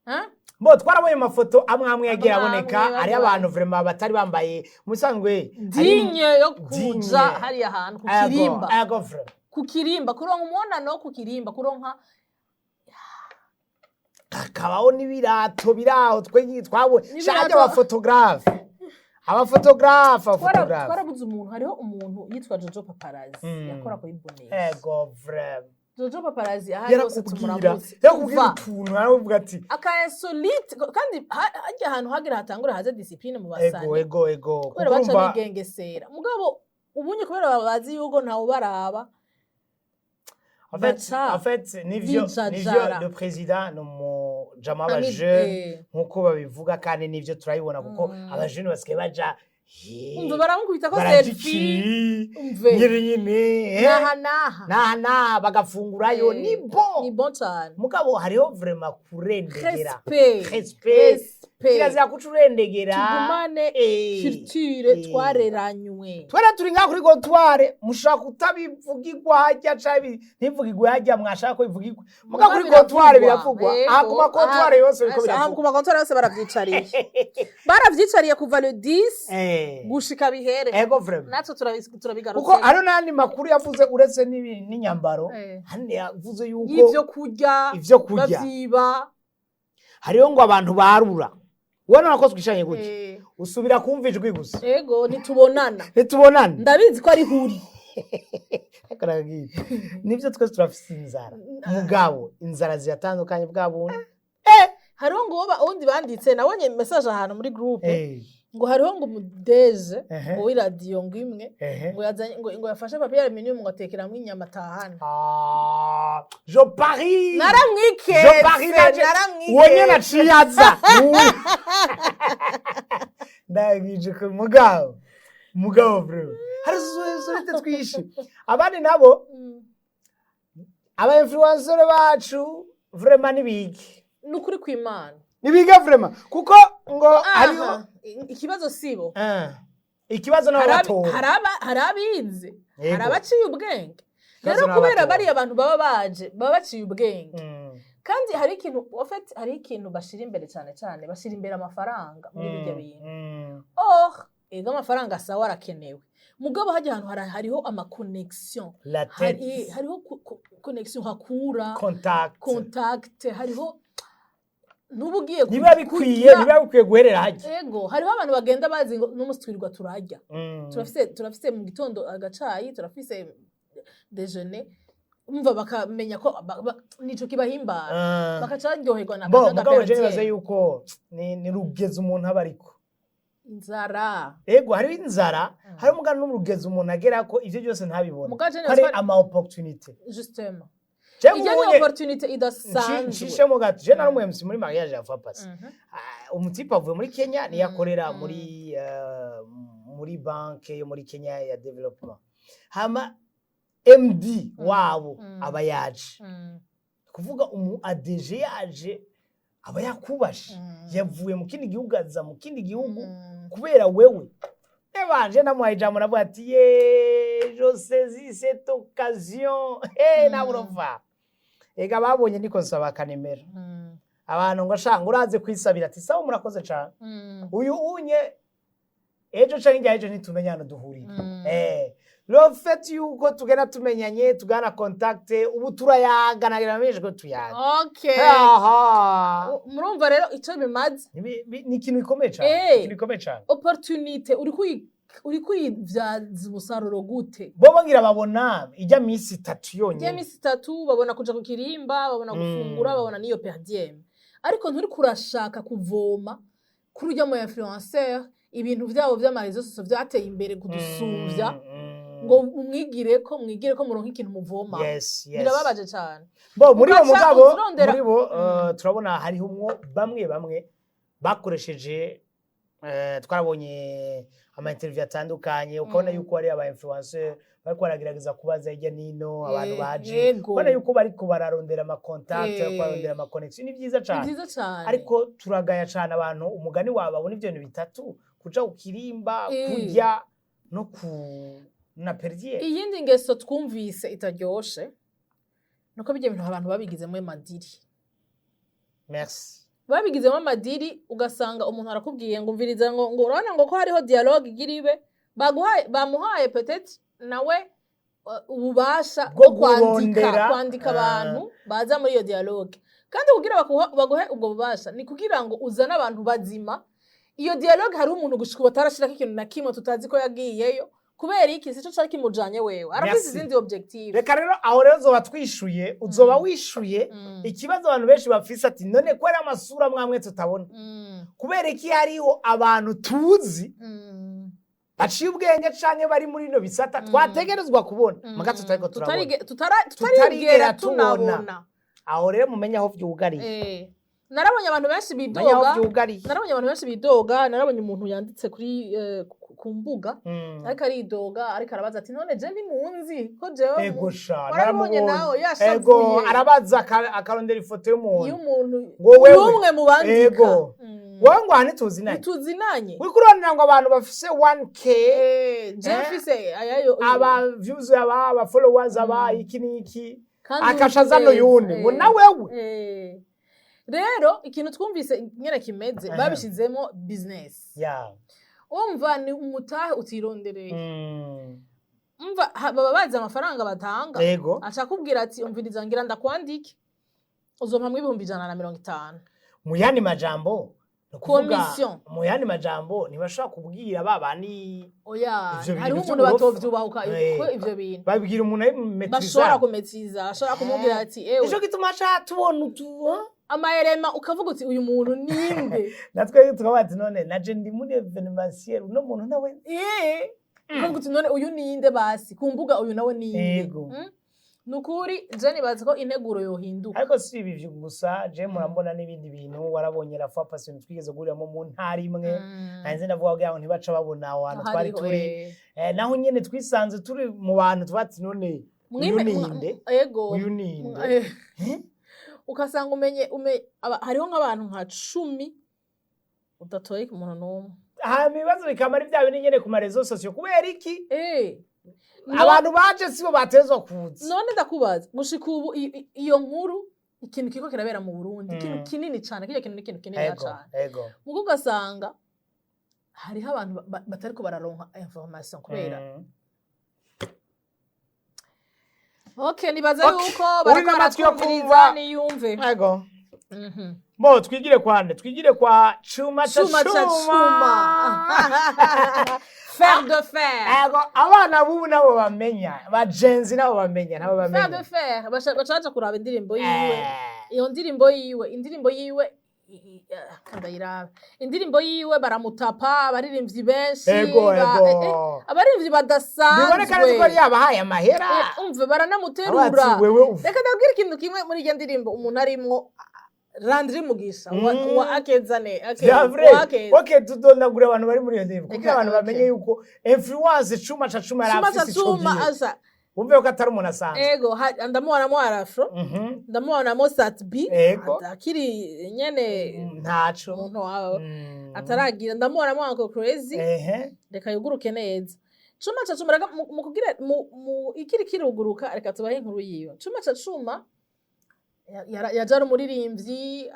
Hein? Bo twarabonye amafoto amwe amwe yagiye Amwe aboneka amwe hariyo bagiye. abantu vraiment batari bambaye musanzwe. Digne yo kuja Digne. hariya hantu ku kirimba. Ego vraiment. Ku kirimba, kuronka umubonano wo ku kirimba, kuronka Hakabaho n'ibirato biraho twe twabonye. N'ibirato. Shaje abaphotographe, abaphotographe, abaphotographe. Twarabuze umuntu, hariho umuntu yitwa Jojo Paparazzi yakora kuri Bonesha. Ego vraiment. Jojo Paparazzi ahari hose Yarakubwira tumuramutse. yarakubwira Kuva utuntu, aravuga ati aka insolite, kandi harya ahantu hagira hatangura haze discipline mu ego basani Ego kubera kuko baca urumva bigengesera. Mugabo ubunye kubera bazi yuko ntawe ubaraba, En fait, baca en fait, nivyo bijajara. nivyo, le président ni umujama Ami- w'abajene nkuko babivuga, kandi nivyo turabibona kuko abajene basigaye baja Umva, baramukubita ko baraja selfie. Ikiri Umve, nyine nyine naha naha. Naha naha bagafungurayo. Ni bon. Ni bon cyane. Mugabo hariho vraiment kurendegera. Respect. Respect. Respect. Kirazira kuca urendegera. Tugumane culture twareranywe. Twera turi ngaha kuri comptoir, mushobora kutabivugirwa hajya canke ntivugirwe hajya, mwashaka ko bivugirwa muga kuri comptoir biravugwa. Aha ku ma comptoir yose biriko Aha biravugwa. ku ma comptoir yose baravyicariye, baravyicariye kuva le 10 gushika bihere. Ego vraiment. Natwe Kuko turabigarutse. hariho n'andi makuru yavuze uretse n'inyambaro. Hano yavuze yuko y'ivyo kurya ivyo kurya bavyiba. Hariho ngo abantu barura, ubona ko twishanye gutya, usubira kumva ijwi gusa. Ego, ntitubonana. Ntitubonana. Ndabizi ko ari huri. Ariko arabwira nibyo, twese turafise inzara, mugabo inzara ziratandukanye bwa bundi. Hariho ngo uwundi banditse, nabonye message ahantu muri groupe, ngo hariho ngo umudeje ngo w'iradiyo ngo imwe, ngo yazanye ngo yafashe papier aluminium ngo atekeramwo inyama atahana. Ah, je parie. Naramwiketse. Je parie naje. Uwo nyene aciye aza ndagije ku mugabo bro, hari usurete twishi abandi nabo. Aba influencer bacu vraiment nibige. Ni ukuri kw'Imana. Nibige vraiment, kuko ngo hariho Aha, ikibazo sibo. Ah, ikibazo nabo batora. Hari abize, hari abaciye ubwenge. Ikibazo Rero kubera n'abatora. bariya abantu baba baje baba baciye ubwenge, kandi hari ikintu en fait, hari ikintu bashira imbere cyane cyane, bashira imbere amafaranga muri bijya bintu. Or ego, amafaranga sawa, arakenewe, mugabo hajya ahantu hariho ama connexion. La hari tête. Hariho connexion hakura Contact. Contact hariho, ntuba ugiye Niba bikwiye kurya. Niba bikwiye guherera hajya. Ego, hariho abantu bagenda bazi ngo n'umunsi twirirwa turarya, turafise mu gitondo agacayi, turafise déjeuner, umva bakamenya ko nico kibahimbara, bakaca baryoherwa na Bo na mugabo je nibaza gaperdier. yuko ni rugeze umuntu aba ariko Inzara. Ego, hariho inzara, hari umugani n'urugezi umuntu agera ko ivyo byose ntabibona. Mugabo je Hari nibaza ama opportunité. Justement, Je ijya ni nk'ubunye opportunité idasanzwe. Nshishemo gato, je nari umu MC muri mariage ya fois passée. Ah, umutipe avuye muri Kenya, niyo akorera muri banke yo muri Kenya ya development, hama MD wabo aba yaje, kuvuga umu ADG yaje aba yakubashe, yavuye mu kindi gihugu aza mu kindi gihugu kubera wewe. Ebanje namuhaye ijambo, navuga ati: "Ye, je saisis cette occasion." Eh, naburova ega babonye niko nsaba akanemera abantu ngo shanga uraze kwisabira, ati: "Sawa, murakoze cane." Uyu unye Ejo canke hirya y'ejo ntitumenya hano duhurira. Le fait yuko tugenda tumenyanye, tugana contact, ubu turayaga, nagira menshi ko tuyaga. Aha. Murumva rero ico bimaze. Ni ikintu gikomeye cane. Ikintu gikomeye cane. Opportunité uri kwivyaza umusaruro gute? Bo bagira babona ijya minsi 3 Ijya yonyene. minsi 3 babona kuja ku kirimba, babona gufungura, babona n'iyo per diem, ariko nturi kurashaka kuvoma kuri urya mu influenceur ibintu vyabo vy'ama réseaux sociaux vyateye imbere kudusumvya, ngo umwigire ko mwigire ko muronka ikintu muvoma. Yes. Birababaje cane. Bo muri bo Ugaca mugabo uzirondera. muri bo turabona hariho umwo bamwe bamwe bakoresheje, twarabonye ama interview atandukanye, ukabona yuko hari aba influencer bariko baragerageza kubaza hirya nino abantu baje, ubona yuko bariko bararondera ama contact, bariko bararondera ama connection. Ni vyiza Ni cane. vyiza cane. Ariko turagaya cane abantu, umugani wawe, babona ivyo bintu bitatu: kuja ku kirimba, kurya no ku na per diem. Iyindi ngeso twumvise itaryoshe nuko bijya bintu abantu babigizemo ama deal. Merci. Babigizemo ama deal, ugasanga umuntu arakubwiye ngo umviriza, ngo urabona ngo ko hariho dialogue igira ibe, baguhaye, bamuhaye peut-être nawe ububasha bwo bwo kwandika kurondera, kwandika abantu baza muri iyo dialogue. Kandi kugira baguhe ubwo bubasha ni kugira ngo uzane abantu bazima. Iyo dialogue hariho umuntu gushika ubu atarashirako ikintu na kimwe, tutazi ko yagiyeyo kubera iki, sico cari kimujanye. Wewe arafise Merci. izindi objective. Reka rero aho rero uzoba twishuye, uzoba wishuye ikibazo abantu benshi bafise, ati none ko ari amasura mwamwe tutabona, kubera iki hariho abantu tuzi baciye ubwenge canke bari muri ino bisata twategerezwa kubona, muga tutariko turabona? Tutarigera Tutarigera tubona. tunabona. Aho rero mumenye aho vyugariye. Narabonye abantu benshi Mumenye aho bidoga. vyugariye. Narabonye abantu benshi bidoga. Narabonye umuntu yanditse kuri ku mbuga, ariko aridoga, ariko arabaza ati none je ntimunzi ko jewe Ego sha. Warabibonye Naramubonye. nawe yashavuye. Ego, arabaza akarondera ifoto y'umuntu iyo umuntu ngo wewe. y'umwe mu bandika. Ego. Wowe ngo aha ntituzinanye. Ntituzinanye. Uriko urondera ngo abantu bafise 1K, Je mfise ayayo, aba views, aba followers, aba iki n'iki, kandi akasha uzi azana neza, uyundi ngo na wewe. Rero ikintu twumvise nyene kimeze, babishizemo business. Umva, ni umutahe utirondereye. Umva, baba bazi amafaranga batanga. Aca akubwira ati umviriza, ngira ndakwandike, uzompamwo 150,000. Mu yandi majambo ni ukuvuga, Commission. mu yandi majambo ntibashobora kubwira ba bandi Oya. ivyo bintu Hariho umuntu vy'uburofa. batovyubahuka ko ivyo bintu babwira umuntu ari bashobora maîtrisable. kumetiza, ashobora kumubwira ati ewe. Nico gituma aca tubona utu Amayerema, ukavuga uti uyu muntu ninde? Natwe tukavuga ati none naje ndi muri événementiel, uno muntu nawe? Ukavuga uti none uyu ninde? Basi ku mbuga uyu nawe ninde? Yego. Nukuri je nibaza ko integuro yohinduka. Ariko si ibi vyo gusa, je murambona n'ibindi bintu warabonye la fois passée twigeze guhuriramo mu ntara imwe. Nahise ndavuga kugira ngo ntibaca babona aho hantu twari Hariho, turi. Naho nyene twisanze turi mu bantu tuba ati none uyu ninde? Ego. Uyu ninde? Eh? Ugasanga umenye hariho nk'abantu nka 10 udatoye umuntu n'umwe. Hama ibibazo bikaba ari bya bindi nyene ku ma réseaux sociaux, kubera iki abantu baje sibo batezwa kuza? None ndakubaza, gushika ubu iyo nkuru, ikintu kiriko kirabera mu Burundi, ikintu kinini cane, kirya kintu ni ikintu kinini cane, mugo ugasanga hariho abantu batariko bararonka information kubera okay, nibaza yuko Uri bariko n'amatwi yo baratwumviriza kumva. niyumve. Ego. Bo twigire kwande, twigire kwa Cuma ca Cuma ca Cuma. Fer de fer. Ego, abana bubu nabo bamenya, ba Gen Z nabo bamenya, nabo Fer de bamenya. fer. Baca kuraba indirimbo yiwe. Iyo ndirimbo yiwe, indirimbo yiwe ndayirabe, indirimbo yiwe baramutapa abaririmbyi benshi, abaririmbyi Biboneka badasanzwe. Neza ko yari yabahaye amahera. Umve, baranamuterura. Abatsi, wewe uva. Reka ndabwire ikintu kimwe, muri iyo ndirimbo umuntu arimwo Landry Mugisha wa, wa Akezane. C'est vrai. Wa Akeza. Okay, tudondagura abantu bari muri iyo ndirimbo kugira Reka, abantu okay. bamenye yuko influence Cuma ca Cuma yari Cuma ca afise ico Cuma gihe. asa. Wumve ko atari umuntu asanzwe. Ego, ndamubonamo Arafro, ndamubonamo Sat B akiri nyene Ntaco. umuntu wawe ataragira, ndamubonamo Uncle Crazy. Reka yuguruke neza Cuma ca Cuma. Reka mu kugira mu ikiri kiruguruka, reka tubahe inkuru yiwe. Cuma ca Cuma yaje ari umuririmbyi,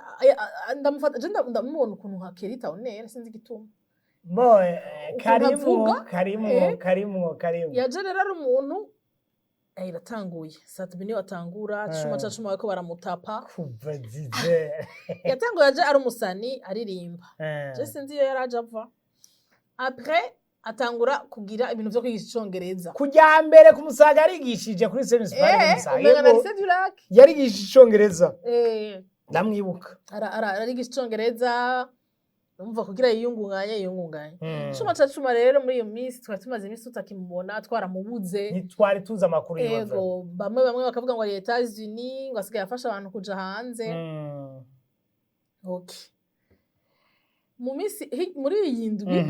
ndamufata je ndamubona ukuntu nka Kerita Onere, sinzi igituma. Bo Ukuntu karimwo avuga, karimwo karimwo karimwo. Yaje rero ari umuntu iratanguye Sat-B niwe atangura cuma ca cuma, bariko baramutapa. Kuva zize. Yatanguye aje ari umusani aririmba. Je sinzi iyo yari aje ava. Après atangura kugira ibintu vyo kwigisha icongereza. Kujya mbere ku Musaga yarigishije kuri Service Park Musaga. Umenga na Lycée du Lac. Yarigishije icongereza, ndamwibuka. Arigisha icongereza, umva, kugira yiyungunganye. Cuma ca cuma rero muri iyo minsi twari tumaze iminsi tutakimubona, twaramubuze. Ntitwari tuzi amakuru yiwe. Ego, bamwe bakavuga ngo ari Etats-Unis, ngo asigaye afasha abantu kuja hanze. Okay, mu minsi muri iyi ndwi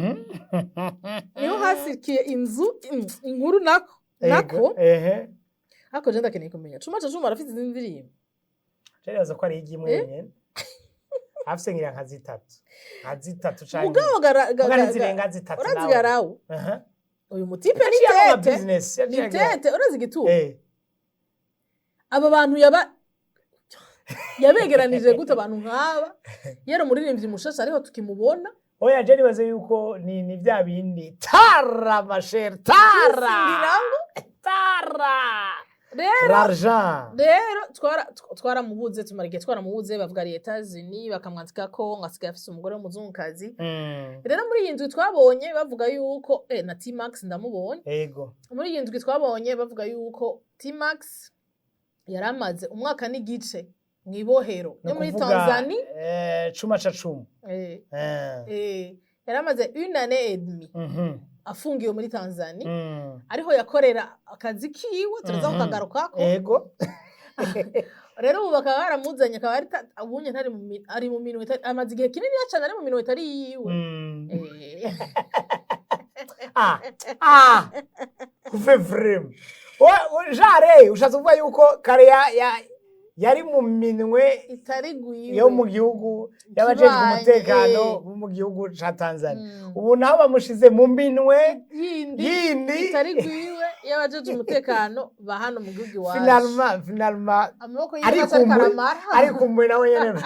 niho hasikiye inzu inkuru nako nako. Ariko je ndakeneye kumenya, Cuma ca Cuma arafite izindi ndirimbo? Nibaza ko ari igi imwe yonyene afise, ngira nka zitatu canke Mugabo muga ntizirenga zitatu. urazi Nawe. Garawu, uyu mutipe ni Yaciye aba tete business, ni yaciye agira- tete. Urazi igituma aba bantu yaba yabegeranije gute? Abantu nk'aba yari umuririmbyi mushasha ariho tukimubona. Oya, je nibaze yuko ni vya bindi tara mashere tara. Ngira ngo tara. Rero l'argent. Rero twaramubuze, tumara igihe twaramubuze, bavuga ari Etats-Unis, bakamwandika ko ngo asigaye afise umugore w'umuzungukazi. Rero muri iyi ndwi twabonye bavuga yuko na T-Max ndamubonye. Muri iyi ndwi twabonye bavuga yuko T-Max yari amaze umwaka n'igice mw'ibohero Ni yo muri ukuvuga, Tanzania. Cuma ca cuma. Yari amaze une année et demie afungiwe muri Tanzania, ariho yakorera akazi kiwe, turaza kukagarukako. Rero ubu bakaba baramuzanye, akaba ari ubunye ntari mu ari mu minwe amaze igihe kinini cyane ari mu minwe itari yiwe. Ah ah, uve vraiment. Jare ushatse kuvuga yuko kare yari mu minwe itari gwiwe yo mu gihugu y'abajejwe Kibanyi, umutekano bo mu gihugu ca Tanzania, ubu naho bamushize mu minwe yindi yindi itari gwiwe y'abajeje umutekano ba hano mu gihugu iwacu. Finalement amaboko yiwe ari acari kumwe karamara. Ari kumwe nawe nyene.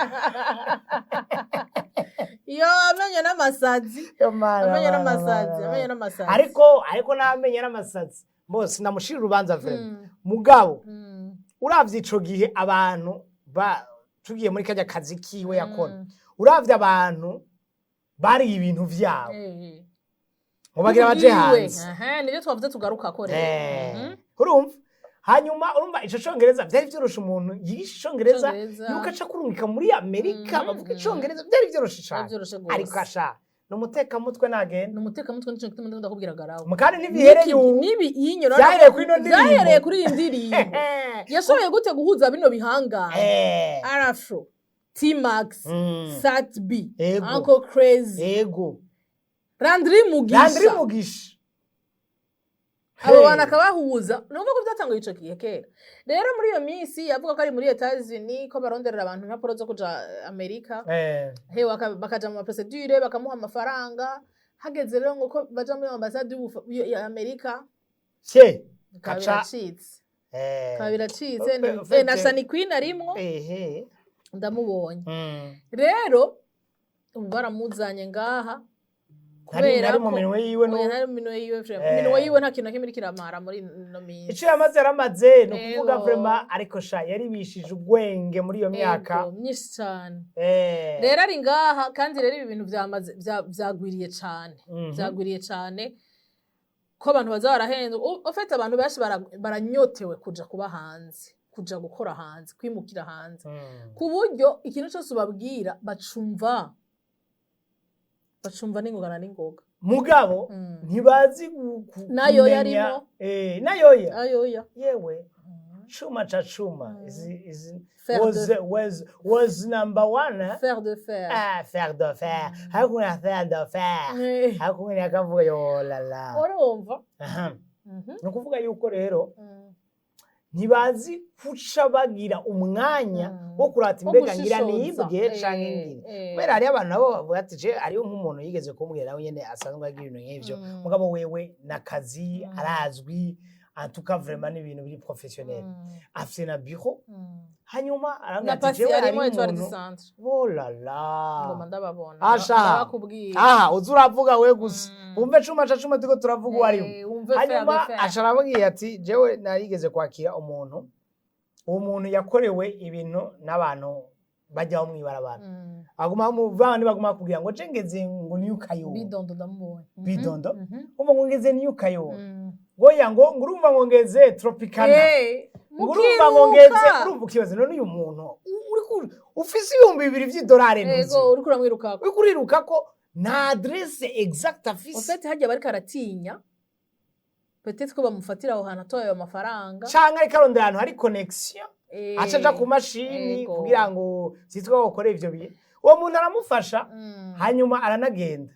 Iyo amenyo n'amasazi. Yo, mana, amenyo mana, n'amasazi. mana, Amenyo mana. n'amasazi. Ariko n'amenyo n'amasazi bose namushira urubanza vraiment. Mugabo uravye ico gihe abantu ba tugiye muri kajya kazi kiwe yakora, uravye abantu bari ibintu vyabo ngo bagira baje Ubwiwe. hanze. Aha, nibyo twavuze tugarukako rero. Urumva, hanyuma urumva ico congereza vyari vyoroshe, umuntu yigisha icongereza Icongereza. yuko aca kurungika muri Amerika bavuga icongereza, byari vyoroshe Byari cane. vyoroshe gose. Ariko asha ni umutekamutwe nagenda. Ni umutekamutwe, nico gituma ndiko ndakubwira garawo. Kandi ntibihereye ubu. Nibi yinyura. Vyahereye kuri ino ndirimbo. Vyahereye kuri iyi ndirimbo. Yashoboye gute guhuza bino bihangane? Arafro, T-Max, Sat-B, Uncle Crazy, Landry Mugisha. Landry Mugisha. Abo Hey. bantu akabahuza, numva ko byatanguye ico gihe kera. Rero muri iyo minsi yavuga ko ari muri Etats-Unis, ko baronderera abantu impapuro zo kuja Amerika, hewe bakaja mu maprocédure, bakamuha amafaranga. Hageze rero ngo ko baja muri ambasade ya Amerika, Cye bikaba Kaca. biracitse, bikaba biracitse. Na Shani Queen arimwo. Ndamubonye. Rero ubu baramuzanye ngaha kubera nari mu ko minwe yiwe oya, ntari mu minwe yiwe vraiment. Minwe yiwe nta kintu na kimwe iriko iramara muri ino minsi. Ico yamaze yaramaze, ni ukuvuga Ego. vraiment, ariko sha yaribishije ubwenge muri iyo myaka. Ego, myinshi cane. Rero ari ngaha, kandi rero ibi bintu vyamaze vyagwiriye cane. Vyagwiriye cane ko abantu baza barahendwa. Ufite abantu benshi baranyotewe kuja kuba hanze, kuja gukora hanze, kwimukira hanze, ku buryo ikintu cyose ubabwira bacumva n'ingoga na n'ingoga. Mugabo ntibazi Nayo kumenya- yarimo. Nayoya. Ayoya. Yewe, cuma ca cuma izi Fer was de- was number one, eh? Fer de fer. Ah, fer de fer, hakuna fer de fer. Hakuna akavuga yo la la. Urumva. Aha. Ni ukuvuga yuko rero ntibazi kuca bagira umwanya wo kurata Wo imbega ngira gushishoza. nibwe canke ngira, kubera hariyo abantu nabo bavuga ati je hariyo nk'umuntu yigeze kumbwira, nawe nyene asanzwe agira ibintu nk'ivyo, mugabo wewe n'akazi arazwi. En tout cas, vraiment ni ibintu biri professionnel. Afise na bureau. Hanyuma arambwira Na ati pasi jewe hari harimo Etoile du umuntu. Centre. Oh la la. Ngoma ndababona. Asha. Ndabakubwira. Aha, uza uravuga we gusa. Wumve cuma ca cuma turiko turavuga uwo ariwe. Wumve fer Hanyuma de fer. aca arambwira ati jewe narigeze kwakira umuntu, uwo muntu yakorewe ibintu n'abantu bajyaho mw'ibarabara. Aguma mu bandi baguma bakubwira ngo je ngeze ngo niyo kayo. Bidondo ndamubonye. Bidondo? Umva ngo ngeze niyo kayo. Goya ngo ngurumva ngo ngeze Tropicana. Ngo urumva ngo ngeze Mukiruka. Urumva ukibaza none uyu muntu uri ufise 2000 vy'idolari ntuzi. Ego, uriko uramwirukako. Uriko uriruka ko nta adresse exacte afise. En fait, hajya bariko aratinya. Peut-être ko bamufatira aho hantu atoye ayo mafaranga. Canke ariko arondera ahantu hari connexion. Aca aja ku mashini kugira ngo zitwe bakore ivyo bintu. Uwo muntu aramufasha hanyuma aranagenda.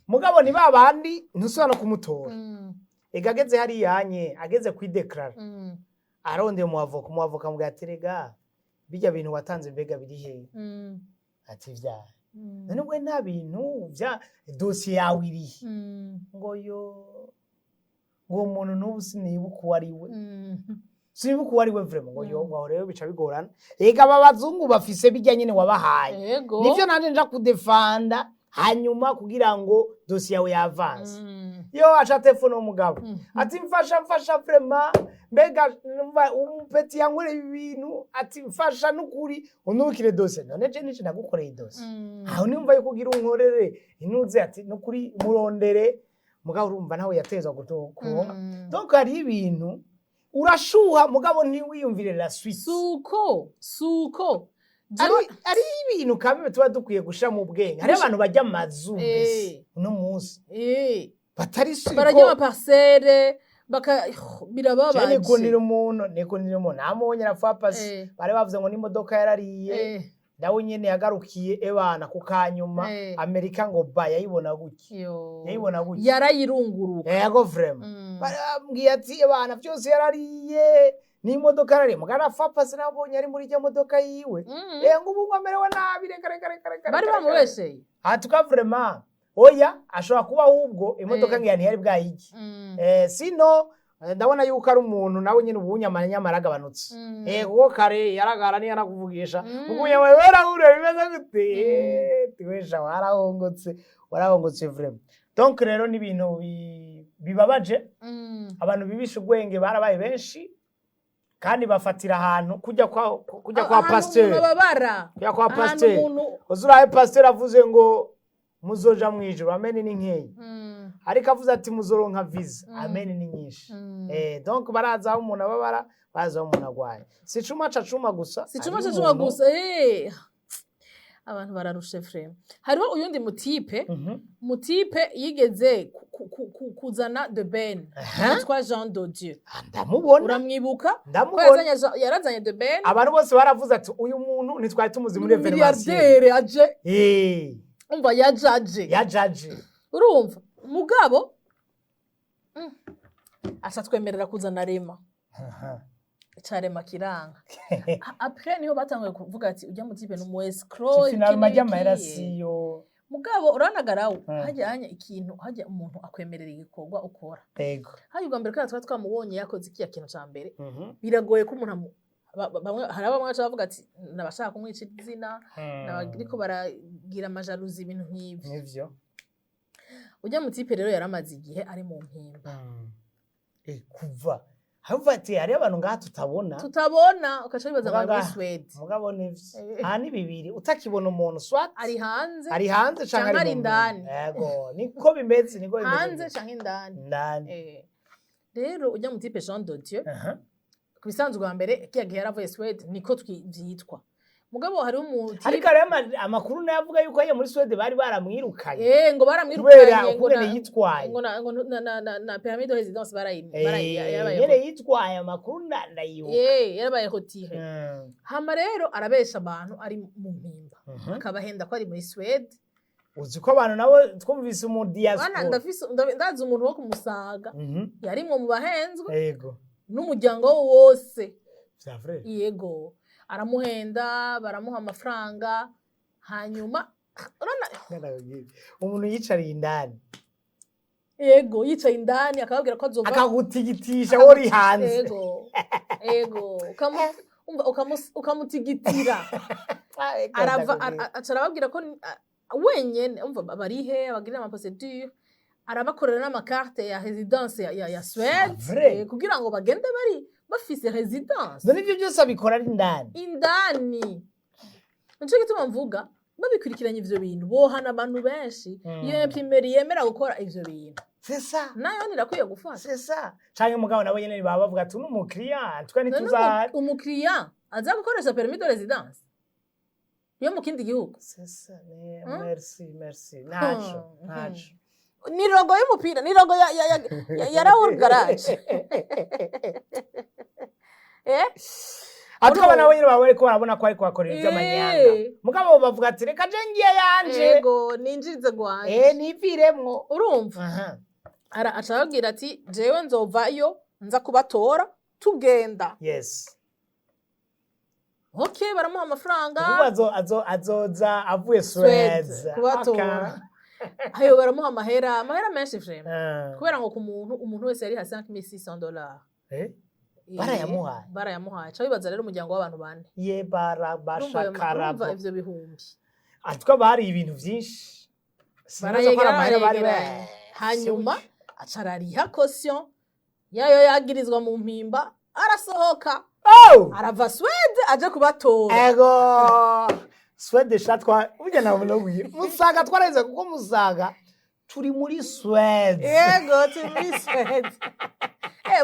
Mugabo ni babandi ntusubira no kumutora. Ega ageze hariya anye ageze kwideklarara. Arondeye umuavoka, umuavoka amubwira ati rega bijya bintu watanze mbega biri hehe? Ati vya. None we nta bintu vya dosiye yawe irihe? Ngo yo, ngo uwo muntu n'ubu sinibuka uwo ari we. Sinibuka uwo ari we vraiment. Ngo yo, ngo aho rero bica bigorana. Ega aba bazungu bafise bijya nyene wabahaye. Nivyo nanje nja kudefanda hanyuma kugira ngo dosiye yawe yavanse. Yo aca telefone umugabo. Ati mfasha, mfasha vraiment, mbega numva umupeti yankoreye ibi bintu, ati mfasha n'ukuri unubikire dosiye. None je nije nagukoreye dosiye? Aho nimva yuko ugira unkorere inuze, ati nukuri murondere. Mugabo urumva nawe yatezwa kuronka. Donc hari ibintu urashuha mugabo ntiwiyumvire la suite. Suko suko. Ari ibintu kamwe tuba dukwiye gushira mu bwenge. Hari abantu bajya amazu mbese uno munsi batari siko. Barajya amaparcelle baka birababaje. Nikundira umuntu, nikundira umuntu namubonye arapfa pasi. Bari bavuze ngo n'imodoka yarariye. Nawe nyene yagarukiye ebana ku kanyuma. Amerika ngo ba yayibona gutya. Yo. Yayibona gutya. Yarayirunguruka. Yego vraiment. Barambwiye ati ebana byose yarariye n'imodoka yarariye, mugana apfa pasi nabonye ari muri rya modoka yiwe. Ngo ubu ngo amerewe nabi, reka reka reka reka. Bari Reka, reka. bamubesheye. Hatuka vraiment oya, ashobora kuba ahubwo imodoka ngira ntiyari bwayige. Sino ndabona yuko ari umuntu nawe nyine ubu nyamara agabanutse. Kuko kare yaragara niyo anakuvugisha. Ubu nyamara warahura bimeze gute? Tiwesha warahongotse, warahongotse vraiment. Donc rero ni ibintu bibabaje. Abantu bibisha ubwenge barabaye benshi kandi bafatira ahantu kujya kwa Ahantu pasteur. umuntu ababara. Kujya kwa Ahantu pasteur. umuntu Uzuraye pasteur avuze ngo muzoja mwijuru, amen ni nkeyi. Ariko avuze ati muzoronka visa, amen ni nyinshi. Donc baraza aho umuntu ababara, baraza aho umuntu agwaye. Si cuma ca cuma gusa. Si cuma hariho ca cuma umuntu- gusa. Abantu bararushe vraiment. Hariho uyundi mutipe, mutipe yigeze kuzana The Ben yitwa Jean de Dieu. Ah, ndamubona. Uramwibuka ko Ndamubona. yazanye yarazanye The Ben. Abantu bose baravuze ati uyu muntu ntitwari tumuzi muri événementiel. Milliardaire aje. Umva yajaje. Yajaje. Urumva mugabo aca twemerera kuzana Rema. Ca Rema kiranga. Après niho batanguye kuvuga ati ujya mutipe ni umu escroc. Finalement ajya amahera siyo. Mugabo uranagarawo hajyanye ikintu, hajya umuntu akwemerera igikorwa ukora. Hajya ubwa mbere kubera twari twamubonye yakoze ikiya kintu ca mbere, biragoye ko umuntu bamwe hari bamwe baca bavuga ati nabashaka kumwica izina, nabariko baragira amajalousie, ibintu nk'ivyo. Nivyo. Ujya mutipe rero yaramaze igihe ari mu mpimba. Kuva havuga ati hariyo abantu ngaha tutabona. Tutabona, ugaca wibaza ngo ari muri Mugaga. Swede. Mugabo nivyo. Aha ni bibiri utakibona umuntu, soit ari hanze ari hanze canke canke ari ari mu indani. mpimba. Yego, niko bimeze, niko bimeze. Hanze canke indani. Indani. Rero ujya mutipe Jean de Dieu, ku bisanzwe bwa mbere kiya gihe yaravuye Swede niko vyitwa, mugabo hariho umutipe. Ariko hariho amakuru nayo avuga yuko agiye muri Swede bari baramwirukanye. Ngo Kubera baramwirukanye ngo ukungene yitwaye. Ngo na permis de résidence barayi yarabaye Nyene yitwaye, amakuru ndayibuka. Yarabaye retiré. Hama rero arabesha abantu ari mu mpimba, akabahenda ko ari muri Swede. Uzi ko abantu nabo twumvise umu Bana diaspora. Ndafise ndazi umuntu wo kumusaga yarimwo mu bahenzwe n'umuryango we wose. Vya vrai. Yego, aramuhenda, baramuha amafaranga, hanyuma urabona. Ndababwira. Umuntu yicariye indani. Ego, yicaye indani akababwira ko azova. Akagutigitisha wowe uri hanze. Ego, umva, ukamutigitira. Arava aca arababwira ko wenyene, umva, barihe abagirira ama procédure, arabakorera n'ama carte ya résidence ya Suède. Vrai? Kugira ngo bagende bari bafise résidence. None ivyo byose abikora ari indani? Indani. Nico gituma mvuga babikurikiranye ivyo bintu bohana abantu benshi. Iyo imprimerie yemera gukora ivyo bintu, C'est ça. nayo nirakwiye gufata. C'est ça. Canke mugabo nabo nyene baba bavuga ati: "Uno mukiriya twe None ntituza." Umukiriya aza gukoresha permis de résidence yo mu kindi gihugu? C'est ça. Merci, merci, ntaco. Ntaco. Ni logo y'umupira, ni logo ya Raoul Garage. Atuko nabo nyene baba bariko barabona ko ariko bakora ibintu by'amanyanga. Mugabo bavuga ati: "Reka je ngiye yanje." Ego, ninjirize gwanje. Niviremwo. Urumva, Aha. aca ababwira ati: "Jewe nzovayo nza kubatora tugenda." Okay, baramuha amafaranga. Ubu azoza avuye Suède, Suède kubatora. Ayo baramuha amahera menshi vraiment. Ah. Kubera ngo ku muntu, umuntu wese yariha $5600. Barayamuhaye? Barayamuhaye. Ca wibaza rero umuryango w'abantu bane. Ye bara Urumva bashakarabo. Urumva ivyo bihumbi. Atwo bari ibintu vyinshi. Sinibaza ko ari Barayegera, amahera bari barayegeranya. Hanyuma aca arariha caution yayo yagirizwa mu Mpimba, arasohoka. Oh! Arava Suède aje kubatora. Ego. Suède shatwa burya ntabwo nabwiye. Musaga twaraheze kuko Musaga turi muri Suède. Yego, turi muri Suède.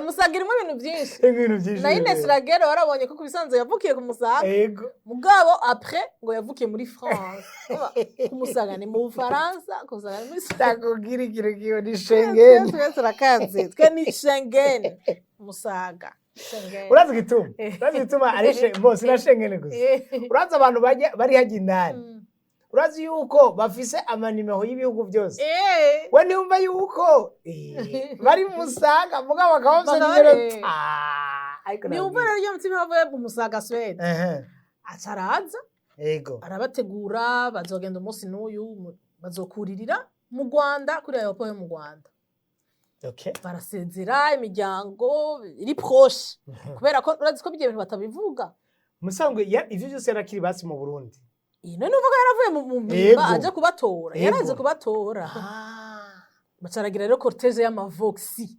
Musaga irimo ibintu byinshi. Ibintu byinshi. Na Ines Ragero warabonye ko ku bisanzwe yavukiye ku Musaga. Ego. Mugabo après ngo yavukiye muri France. Urumva, ku Musaga ni mu Bufaransa, ku Musaga ni muri Suède. Ndakubwira ikintu kiyo ni Schengen. Twe turakaze, twe ni Schengen. Musaga Schengen. Urazi igituma? Urazi igituma ari bose na Schengen gusa? Urazi abantu bajya bari hajya indani. Urazi yuko bafise amanimero y'ibihugu byose. We ntiwumva yuko bari Musaga mugabo bakaba bafise Bakaba nimero. Ah, Ariko niwumva nabwiye. rero iyo mutima avuye mu Musaga Suède, aca araza, arabategura, bazogenda umunsi n'uyu, bazokuririra mu Rwanda kuri aéroport yo mu Rwanda. Barasezera imiryango iri proche, kubera ko urazi ko ibyo bintu batabivuga. Musanzwe ivyo byose yarakiri basi mu Burundi. Iyi none uvuga yaravuye mu Mpimba aje kubatora. Yaraje kubatora. Baca aragira rero cortège y'amavoxi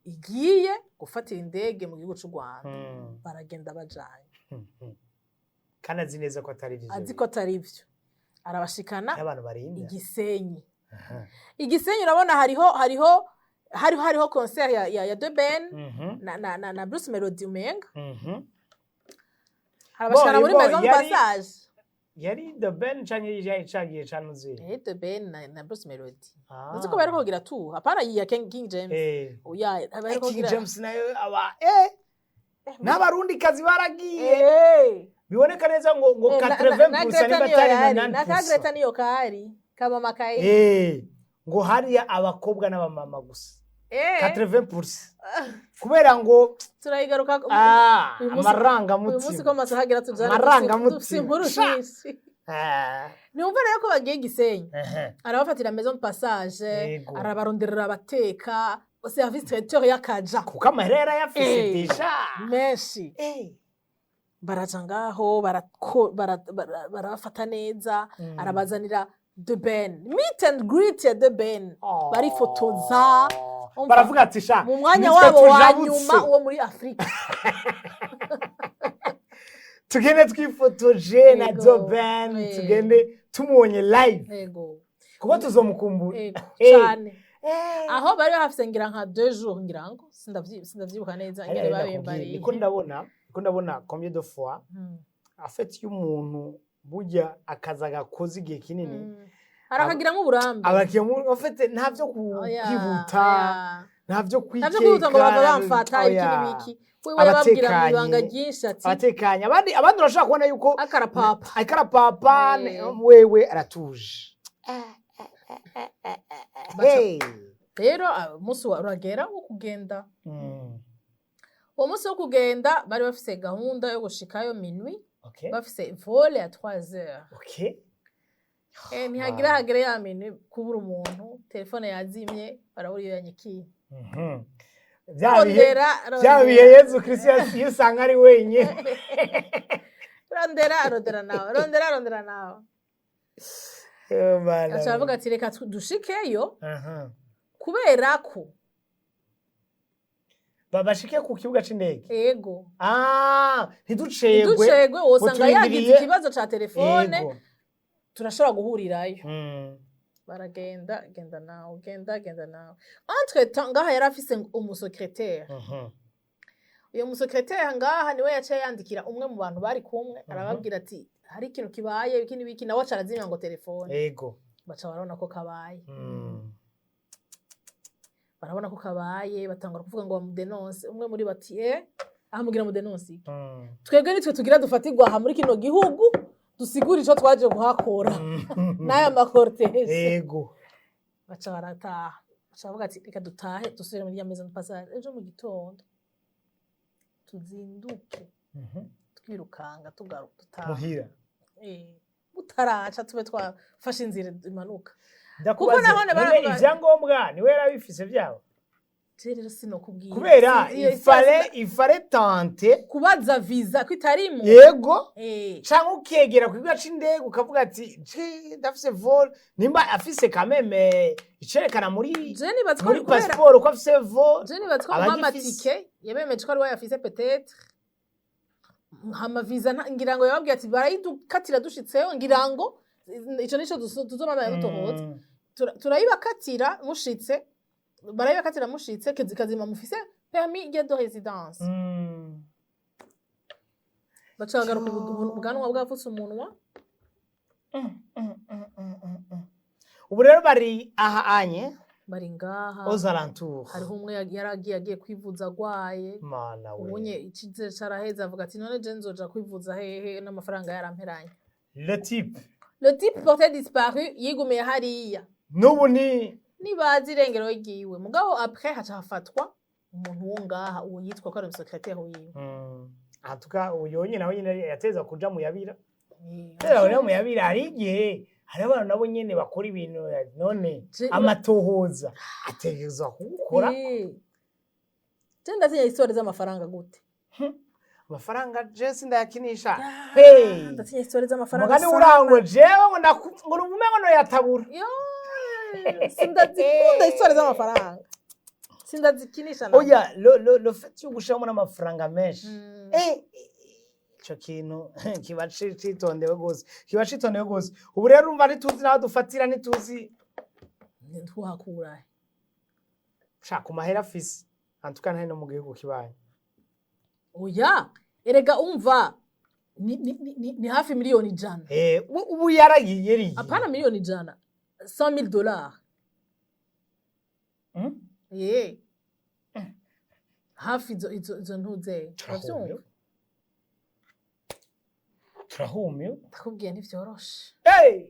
igiye gufatira indege mu gihugu c'u Rwanda. Baragenda bajanye. Kandi azi neza ko atari ivyo. Azi ko atari byo, arabashikana n'abantu barinda Igisenyi. Igisenyi urabona hariho concert ya The Ben na Bruce Melody umenga. Arabashikana muri Bo, maison de passage. Yari The Ben canke yari cagiye canuzuye? The Ben na Bruce Melody. Uzi ko bariko kugira tu hapana ya King James. Oya, bariko King kugira James nayo aba n'abarundi kazi baragiye. Biboneka neza ngo Na 80% Greta niba niyo atari yari na na ka 90%. Greta niyo kari kabama kayi. Ngo hariya abakobwa n'abamama gusa 80% kubera ngo Turayigaruka uyu munsi ko amarangamutima. Amasaha agera tujana Amarangamutima. dufise inkuru Sha. nyinshi. Ah. Niwumva rero ko bagiye Gisenyi, arabafatira maison de passage. Arabaronderera abateka, service traiteur y'akaja. Kuko amahera yarayafise déjà. Menshi. Baraja ngaho, barabafata neza. Arabazanira The Ben, meet and greet ya The Ben. Oh. Barifotoza. Umva, baravuga ati: "Sha, mu mwanya nitwe wabo wa tujabutse. nyuma wo muri Afurika." Tugende twifotoje na The Ben. Tugende tumubonye live. Kuko tuzomukumbura. Yego cyane. Aho bari bahafise ngira nka 2 jours, ngira ngo sindavyibuka neza ingene babimbariye. Niko ndabona combien de fois en fait iyo umuntu burya akazi agakoze igihe kinini, arakagira nk'uburambe. Abakiye mu en fait nta vyo Oya, kwihuta, oya. nta vyo navyo kwihuta ngo bava kwikeka, bamfata iki oya. n'ibiki. Wewe yababwira mu Abatekanye. ibanga ryinshi ati Abatekanye. Abandi urashobora kubona yuko akarapapa. Ariko arapapa. Wewe aratuje. Hey. Rero umunsi uragera wo kugenda. Uwo munsi wo kugenda bari bafise gahunda yo gushikayo minuit. Bafise vol ya 3 heures. Ntihagira hagere ya mintu kubura umuntu, telefone yazimye, barabura iyo yanyikiye. Bya bihe Rondera, bya bihe rondera. Yezu Kristo iyo usanga ari wenyine. Rondera, rondera nawe, rondera, rondera nawe. Eh, bana. Aca aravuga ati: "Reka dushikeyo." Kubera ko Bashike ku kibuga c'indege. Ego. Ah, ntiducegwe. Ducegwe, wosanga yagize turindiriye. ikibazo ca telefone. Turashobora guhurirayo. Baragenda, genda nawe, genda, genda nawe. Entre temps ngaha yari afise umusecrétaire. Uyo musecrétaire ngaha niwe yaciye yandikira umwe mu bantu bari kumwe, arababwira ati: "Hari ikintu kibaye, iki n'ibiki." Nawe aca arazimya ngo telefone. Baca barabona ko kabaye. Barabona ko kabaye, batangura kuvuga ngo bamudenonse. Umwe muri bati: "Eh, ahamubwira mudenonse iki? Twebwe nitwe tugira dufatirwa aha muri kino gihugu, dusigura ico twaje kuhakora n'aya macortège." Baca barataha, baca bavuga ati: "Reka dutahe, dusubire muri ya maison de passage ejo mu gitondo, tuzinduke twirukanga tugaruka dutaha." Muhira. Butaraca tube twafashe inzira imanuka. Ndakubaze, Kuko nahone none baravuga- ivyangombwa niwe yarabifise vyabo? Je rero sinokubwira. Kubera Sinzi iyo il fallait tenter. Kubaza visa ko itarimo. Yego. Canke ukegera ku kibuga c'indege ukavuga ati: "Je ndafise vol", nimba afise quand même icerekana muri Je nibaza ko muri kubera passeport ko afise vol. Je nibaza ko Abagifise. nk'amatike yabemeje ko ari we yafise, peut-être hama visa ngira ngo yababwiye ati: "Barayidukatira dushitseyo." Ngira ngo ico nico tuzobandanya dutohoza. Turayibakatira mushitse, barayibakatira mushitse, kazima mufise permis de résidence. Baca bagaruka ubwanwa bwapfutse umunwa. Ubu rero bari aha anye Bari ngaha. aux alentours. Hariho umwe yaragiye agiye kwivuza agwaye. Mana we! Ubunye icizere caraheze, avuga ati: "None je nzoja kwivuza hehe n'amafaranga yaramperanye?" Le type. Le type porté disparu yigumiye hariya. N'ubu ni Nibazi irengero ryiwe. Mugabo après haca hafatwa umuntu wo ngaha, uwo yitwa ko ari umusecrétaire wiwe. En tout cas uyu nyine nawe nyine yateza kuja muyabira. Kubera rero muyabira hari igihe hari abantu nabo nyene bakora ibintu, none amatohoza ategerezwa kuwukora. Je ndatinya histoire z'amafaranga gute. Amafaranga je sindayakinisha. Hey! Ndatinya histoire z'amafaranga Umugani sana. urango jewe ngo ngo nuvume ngo noyatabura. Yo, sindazikunda histoire z'amafaranga, sindazikinisha na Oya, le fait yo gushiramo n'amafaranga menshi, ico kintu kiba citondewe gose, kiba citondewe gose. Ubu rero urumva ntituzi n'aho dufatira, ntituzi. Ntuhakura. Sha, ku mahera afise antuka ntari no mu gihugu kibaye. Oya, erega umva, ni hafi 100,000,000. Ubu yaragiye yariye. Apana 100,000,000, $100,000. Hafi izo ntuze. Turahumiwe. Uravyumva? Turahumiwe. Ndakubwiye, ntivyoroshe. Hey!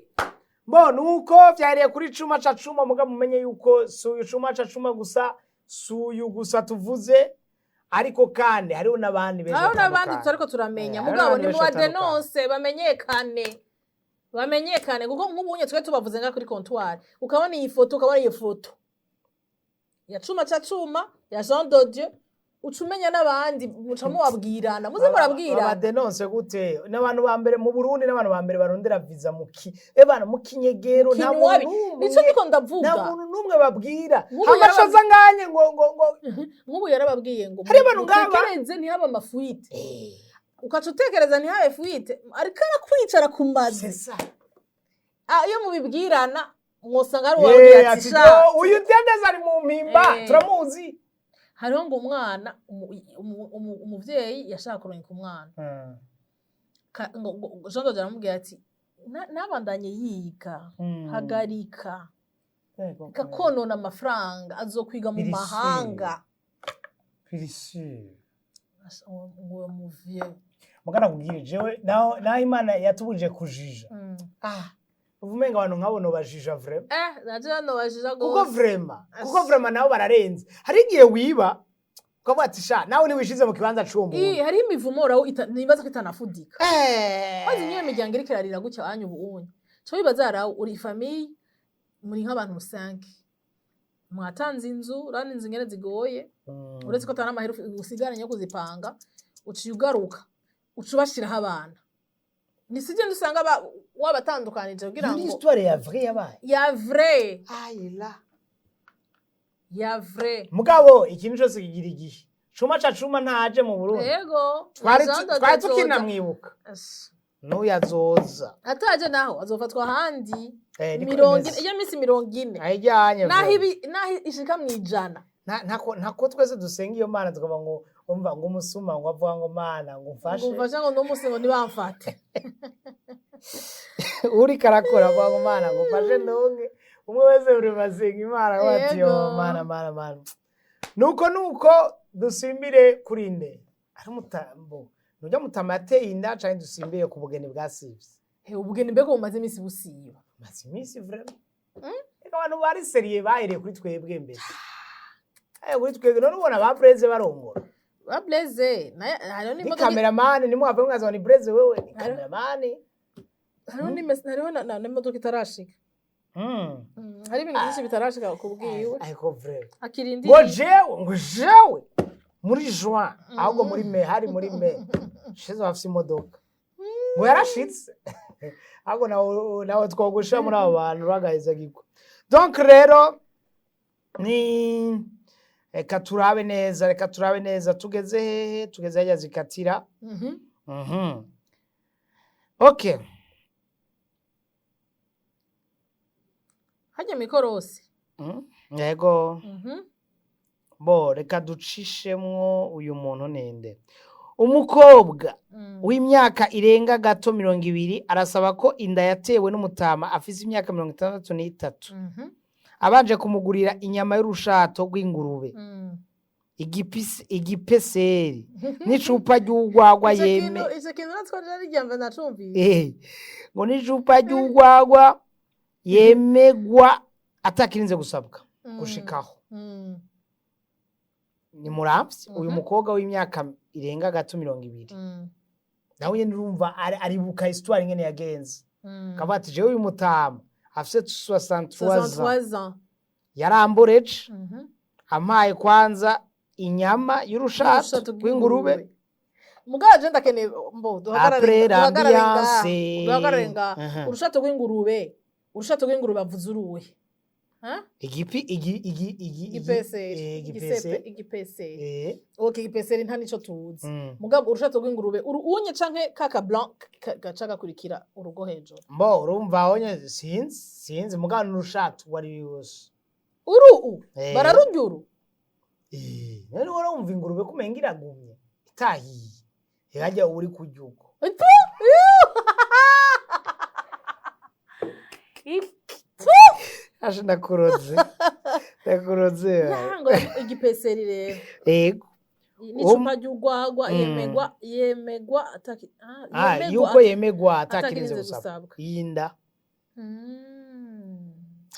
Bo nuko vyariye kuri cuma ca cuma, muga mumenye yuko si uyu cuma ca cuma gusa, si uyu gusa tuvuze, ariko kandi hariho n'abandi benshi Hariho n'abandi batandukanye. tutariko turamenya. Hariho Mugabo n'abandi benshi batandukanye. nimubadenonse, bamenyekane, bamenyekane, kuko nk'ubunye twe tubavuze nga kuri comptoir, ukabona iyi foto, ukabona iyi foto ya cuma ca cuma ya Jean de Dieu, uca umenya n'abandi, muca mubabwirana, muze murabwirana. Babadenonse gute? N'abantu ba mbere mu Burundi, n'abantu ba mbere barondera visa mu ki ebana mu kinyegero, nta muntu Kinywabi. n'umwe Nico ndiko nta ndavuga. muntu n'umwe babwira. Nk'ubu Amashaza nganye ngo Nk'ubu yarababwiye ngo Hariyo abantu ngaba. mutekereze ntihaba amafuite, ukaca utekereza ntihabe fuite, ariko arakwicara ku mazi. C'est ça. Ah, iyo mubibwirana mwosanga ari uwababwiye ati: ati "Sha." "Yo, uyu Dendezi ari mu mpimba." Turamuzi. Hariho ngo umwana umuvyeyi yashaka kurungika umwana. Ngo Jean de Dieu aramubwira ati: "Nabandanye yiga, hagarika kakonona amafaranga, azokwiga mu Biri mahanga." Biri sûr. Ngo muvyeyi. Mugana kubwira jewe naho Imana yatubujije kujija. Ah, uvumenga abantu nk'abo nobajija vraiment. Naje hano bajija Kuko gose. vraiment, kuko vraiment nabo bararenze. Hari igihe wiba ukavuga ati: "Sha, nawe ntiwishize mu kibanza c'uwo muntu." Hariho imivumo uraho nibaza ko itanafudika. Maze niyo miryango iriko irarira gutya anyu ubu unye. Cyo wibaza rawe, uri famille, muri nk'abantu 5, mwatanze inzu, urabona inzu ingene zigoye. Uretse ko atari amahera usigaranye yo kuzipanga, uciye ugaruka uca ubashiraho abana, ni sibyo? Usanga wabatandukanije kugira Ni ngo histoire ya vrai yabaye? Ya vrai. Ayila. Ya vrai. Mugabo ikintu cyose kigira igihe. Cuma ca cuma ntaje mu Burundi. Yego. Twari Jean de twari Dieu. tukinamwibuka. Ash. N'uyazoza. Ataje naho azofatwa ahandi. Niko 40 bimeze. Iyo minsi 40 Ayijyanye. naho ibi naho ishika 100. Ntako twese dusenga iyo Mana, tukavuga ngo umva, ngo umusuma ngo avuga ngo Mana ngo umfashe. Ngo umfashe, ngo n'umunsi ngo ntibamfate. Uriko arakora avuga ngo Mana ngo umfashe ndonke. Umwe wese buri basenga Imana avuga ati yo Mana, Mana, Mana. Nuko dusimbire kuri nde ari umutambo nujya mutama yateye inda, canke dusimbire ku bugeni bwasivye? He, ubugeni mbega bumaze iminsi busiba. Maze iminsi vraiment. Reka, abantu bari sérieux bahereye kuri twebwe mbere. Ayo kuri twebwe, none ubona ba Blaise barongora. Ba Blaise naye hariho Ni n'imodoka. Cameraman, nimwave mwaza ngo ni Blaise, wewe ni cameraman. Hariho hariho n'imodoka itarashika. Hari ibintu byinshi bitarashika ku bwiwe. Ariko vrai. Akirindiriye. Ngo jewe muri juin, ahubwo muri mai, hari muri mai shize bafise imodoka ngo yarashitse, ahubwo nawe twogusha muri abo bantu bagaheza gikwa. Donc rero ni reka turabe neza, reka turabe neza tugeze hehe, tugeze hajya zikatira. Okay. Hajya mikorosi. Yego. Bo reka ducishemwo uyu muntu ninde, umukobwa w'imyaka irenga gato 20 arasaba ko inda yatewe n'umutama afise imyaka 63, abanje kumugurira inyama y'urushato rw'ingurube, igipeseri n'icupa ry'urwagwa Ico yeme ico kintu natwo rero ryamve nacumvise. Ngo n'icupa ry'urwagwa yemegwa atakirinze gusabwa gushikaho. Ni muramvye uyu mukobwa w'imyaka irenga gato 20, nawe nyene urumva aribuka histoire ingene yagenze, akavuga ati jewe uyu mutama afise 63 ans 63 ans. yaramboreje, ampaye kwanza inyama y'urushato Urushato rw'ingurube. Mugabo je ndakeneye mbo duhagarare Après duhagarare ngaha. l'ambiance. Duhagarare ngaha. Urushato rw'ingurube, urushato rw'ingurube avuze uruhe? Ha? Igipi igi igi igi Igipeseri. Igipese. Igipeseri. Ok, igipeseri nta nico tuzi. Mugabo urushato rw'ingurube uru unye canke kaka blanc gaca gakurikira urugo hejuru? Mbo urumva aho nyene sinzi, mugabo n'urushato uwo ari we wose. Uru bararurya uru? None urumva ingurube ko umenga iragumye itahiye, irajya uri kurya uko. Itu! Ashe, ndakuroze, ndakuroze. Yango igipeseri rero Yego. n'icupa ry'urwagwa yemegwa ataki yemegwa yuko yemegwa atakirinze atakirinze gusabwa gusabwa. Iyi nda.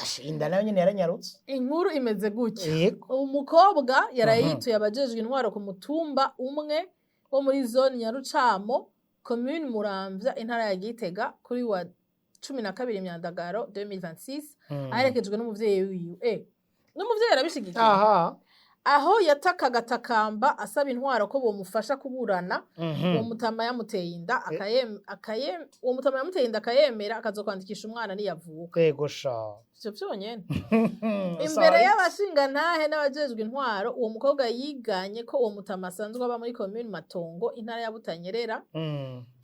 Ashe, inda nayo nyene yaranyarutse. Inkuru imeze gutya. Umukobwa yaraye yituye abajejwe intwaro ku mutumba umwe wo muri zone Nyarucamo, commune Muramvya, intara ya Gitega, kuri wa 12 Myandagaro 2026, aherekejwe n'umuvyeyi wiwe. N'umuvyeyi arabishigikiye. Aho yatakaga atakamba asaba intwaro ko bomufasha kuburana uwo mutama yamuteye inda, uwo mutama yamuteye inda akayemera, akazokwandikisha umwana niyavuka. Yego sha. Ivyo vyonyene. Imbere y'abashingantahe n'abajejwe intwaro, uwo mukobwa yiganye ko uwo mutama asanzwe aba muri commune Matongo, intara ya Butanyerera.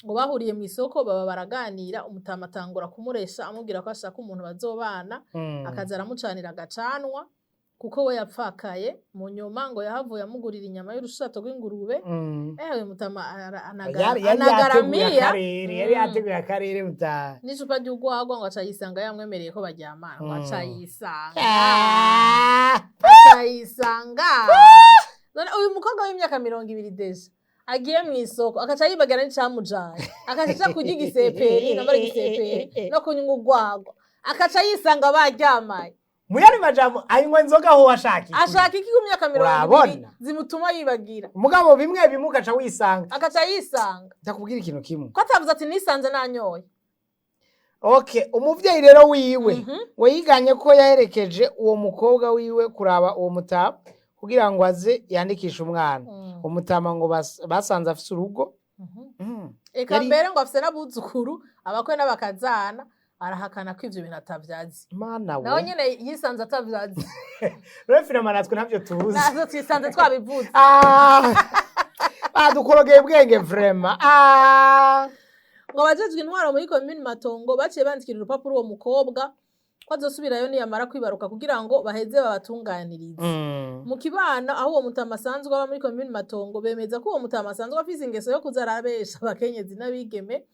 Ngo bahuriye mu isoko, baba baraganira, umutama atangura kumuresha, amubwira ko ashaka umuntu bazobana, akaza aramucanira agacanwa kuko we yapfakaye. Mu nyuma ngo yahavuye amugurira inyama y'urushato rw'ingurube. Uyu mutama Yari yateguye anagaramiya. akarere, yari yateguye akarere mutaha. N'icupa ry'urwagwa, ngo aca yisanga yamwemereye ko baryamana, ngo aca yisanga aca yisanga. None uyu mukobwa w'imyaka 20 déjà agiye mu isoko, akaca yibagira n'icamujanye, akaca aja kurya igiseperi, nambara igiseperi no kunywa urwagwa, akaca yisanga baryamanye. Mu yandi majambo, anywa inzoga aho washaka iki? Ashaka iki ku myaka 20 Urabona? zimutuma yibagira? Mugabo bimwe bimwe ugaca wisanga. Akaca yisanga. Ndakubwira ikintu kimwe. Ko atavuze ati nisanze nanyoye? Okay, umuvyeyi rero wiwe ngo yiganye ko yaherekeje uwo mukobwa wiwe kuraba uwo mutama kugira ngo aze yandikishe umwana. Umutama ngo basanze afise urugo. Eka mbere ngo afise n'abuzukuru, abakwe n'abakazana, arahakana ko ivyo bintu atavyazi. Mana Nawe we! nyene yisanze atavyazi. Rero finalement natwe ntabyo tuzi. Nazo twisanze twabivuze. Ah, badukorogeye ubwenge vraiment. Ah. Ngo abajejwe intwaro muri komini Matongo baciye bandikira urupapuro uwo mukobwa ko azosubirayo niyamara kwibaruka kugira ngo baheze babatunganirize. Mu kibano aho uwo mutama asanzwe aba muri komini Matongo bemeza ko uwo mutama asanzwe afise ingeso yo kuza arabesha abakenyezi n'abigeme,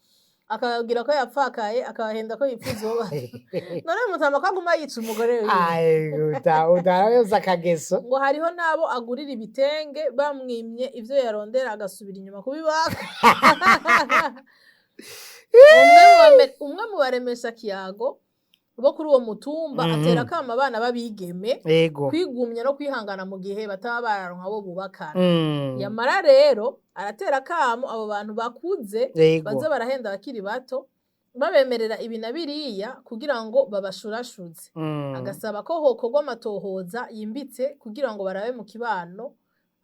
akababwira ko yapfakaye, akabahenda ko yipfuza uwo none mutama ko aguma yica umugore wiwe. Ai, uta akageso. Ngo hariho n'abo agurira ibitenge, bamwimye ivyo yarondera agasubira inyuma kubibaka. Umwe mu baremesha kiyago bo kuri uwo mutumba atera akamo abana b'abigeme kwigumya no kwihangana mu gihe bataba bararonka abo bubakana. Yamara rero aratera akamo abo bantu bakuze baza barahenda abakiri bato, babemerera ibi na biriya kugira ngo babashurashuze. Agasaba ko hokorwa amatohoza yimbitse kugira ngo barabe mu kibano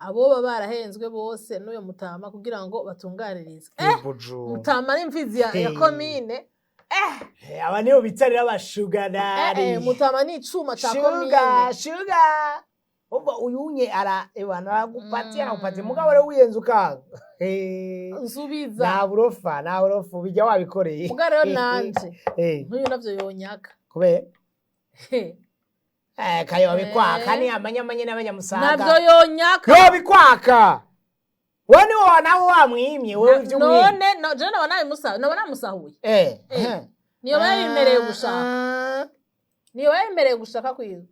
aboba barahenzwe bose n'uyo mutama kugira ngo batunganirizwe. Ibuju. Mutama n'imfizi ya Hey. komine. Aba nibo bicarira aba sugar daddy. Mutama ni icuma ca Sugar, komine. sugar. Umva uyunye ara ebana aragupatia, aragupatia mugabo rero wiyenza ukanga. Nsubiza. Nta burofa, nta burofa bijya wabikoreye. Muga rero nanje nk'uyu navyo yonyaka. Kubera kayo bikwaka ni amanyamanye n'abanyamusaga. Navyo yonyaka. Yo bikwaka. Wewe ni wowe nawe wamwimye wewe ivyo umwimye. None no je naba nabimusa, naba namusahuye. Niyo bayimereye gushaka. Niyo bayimereye gushaka kwiga.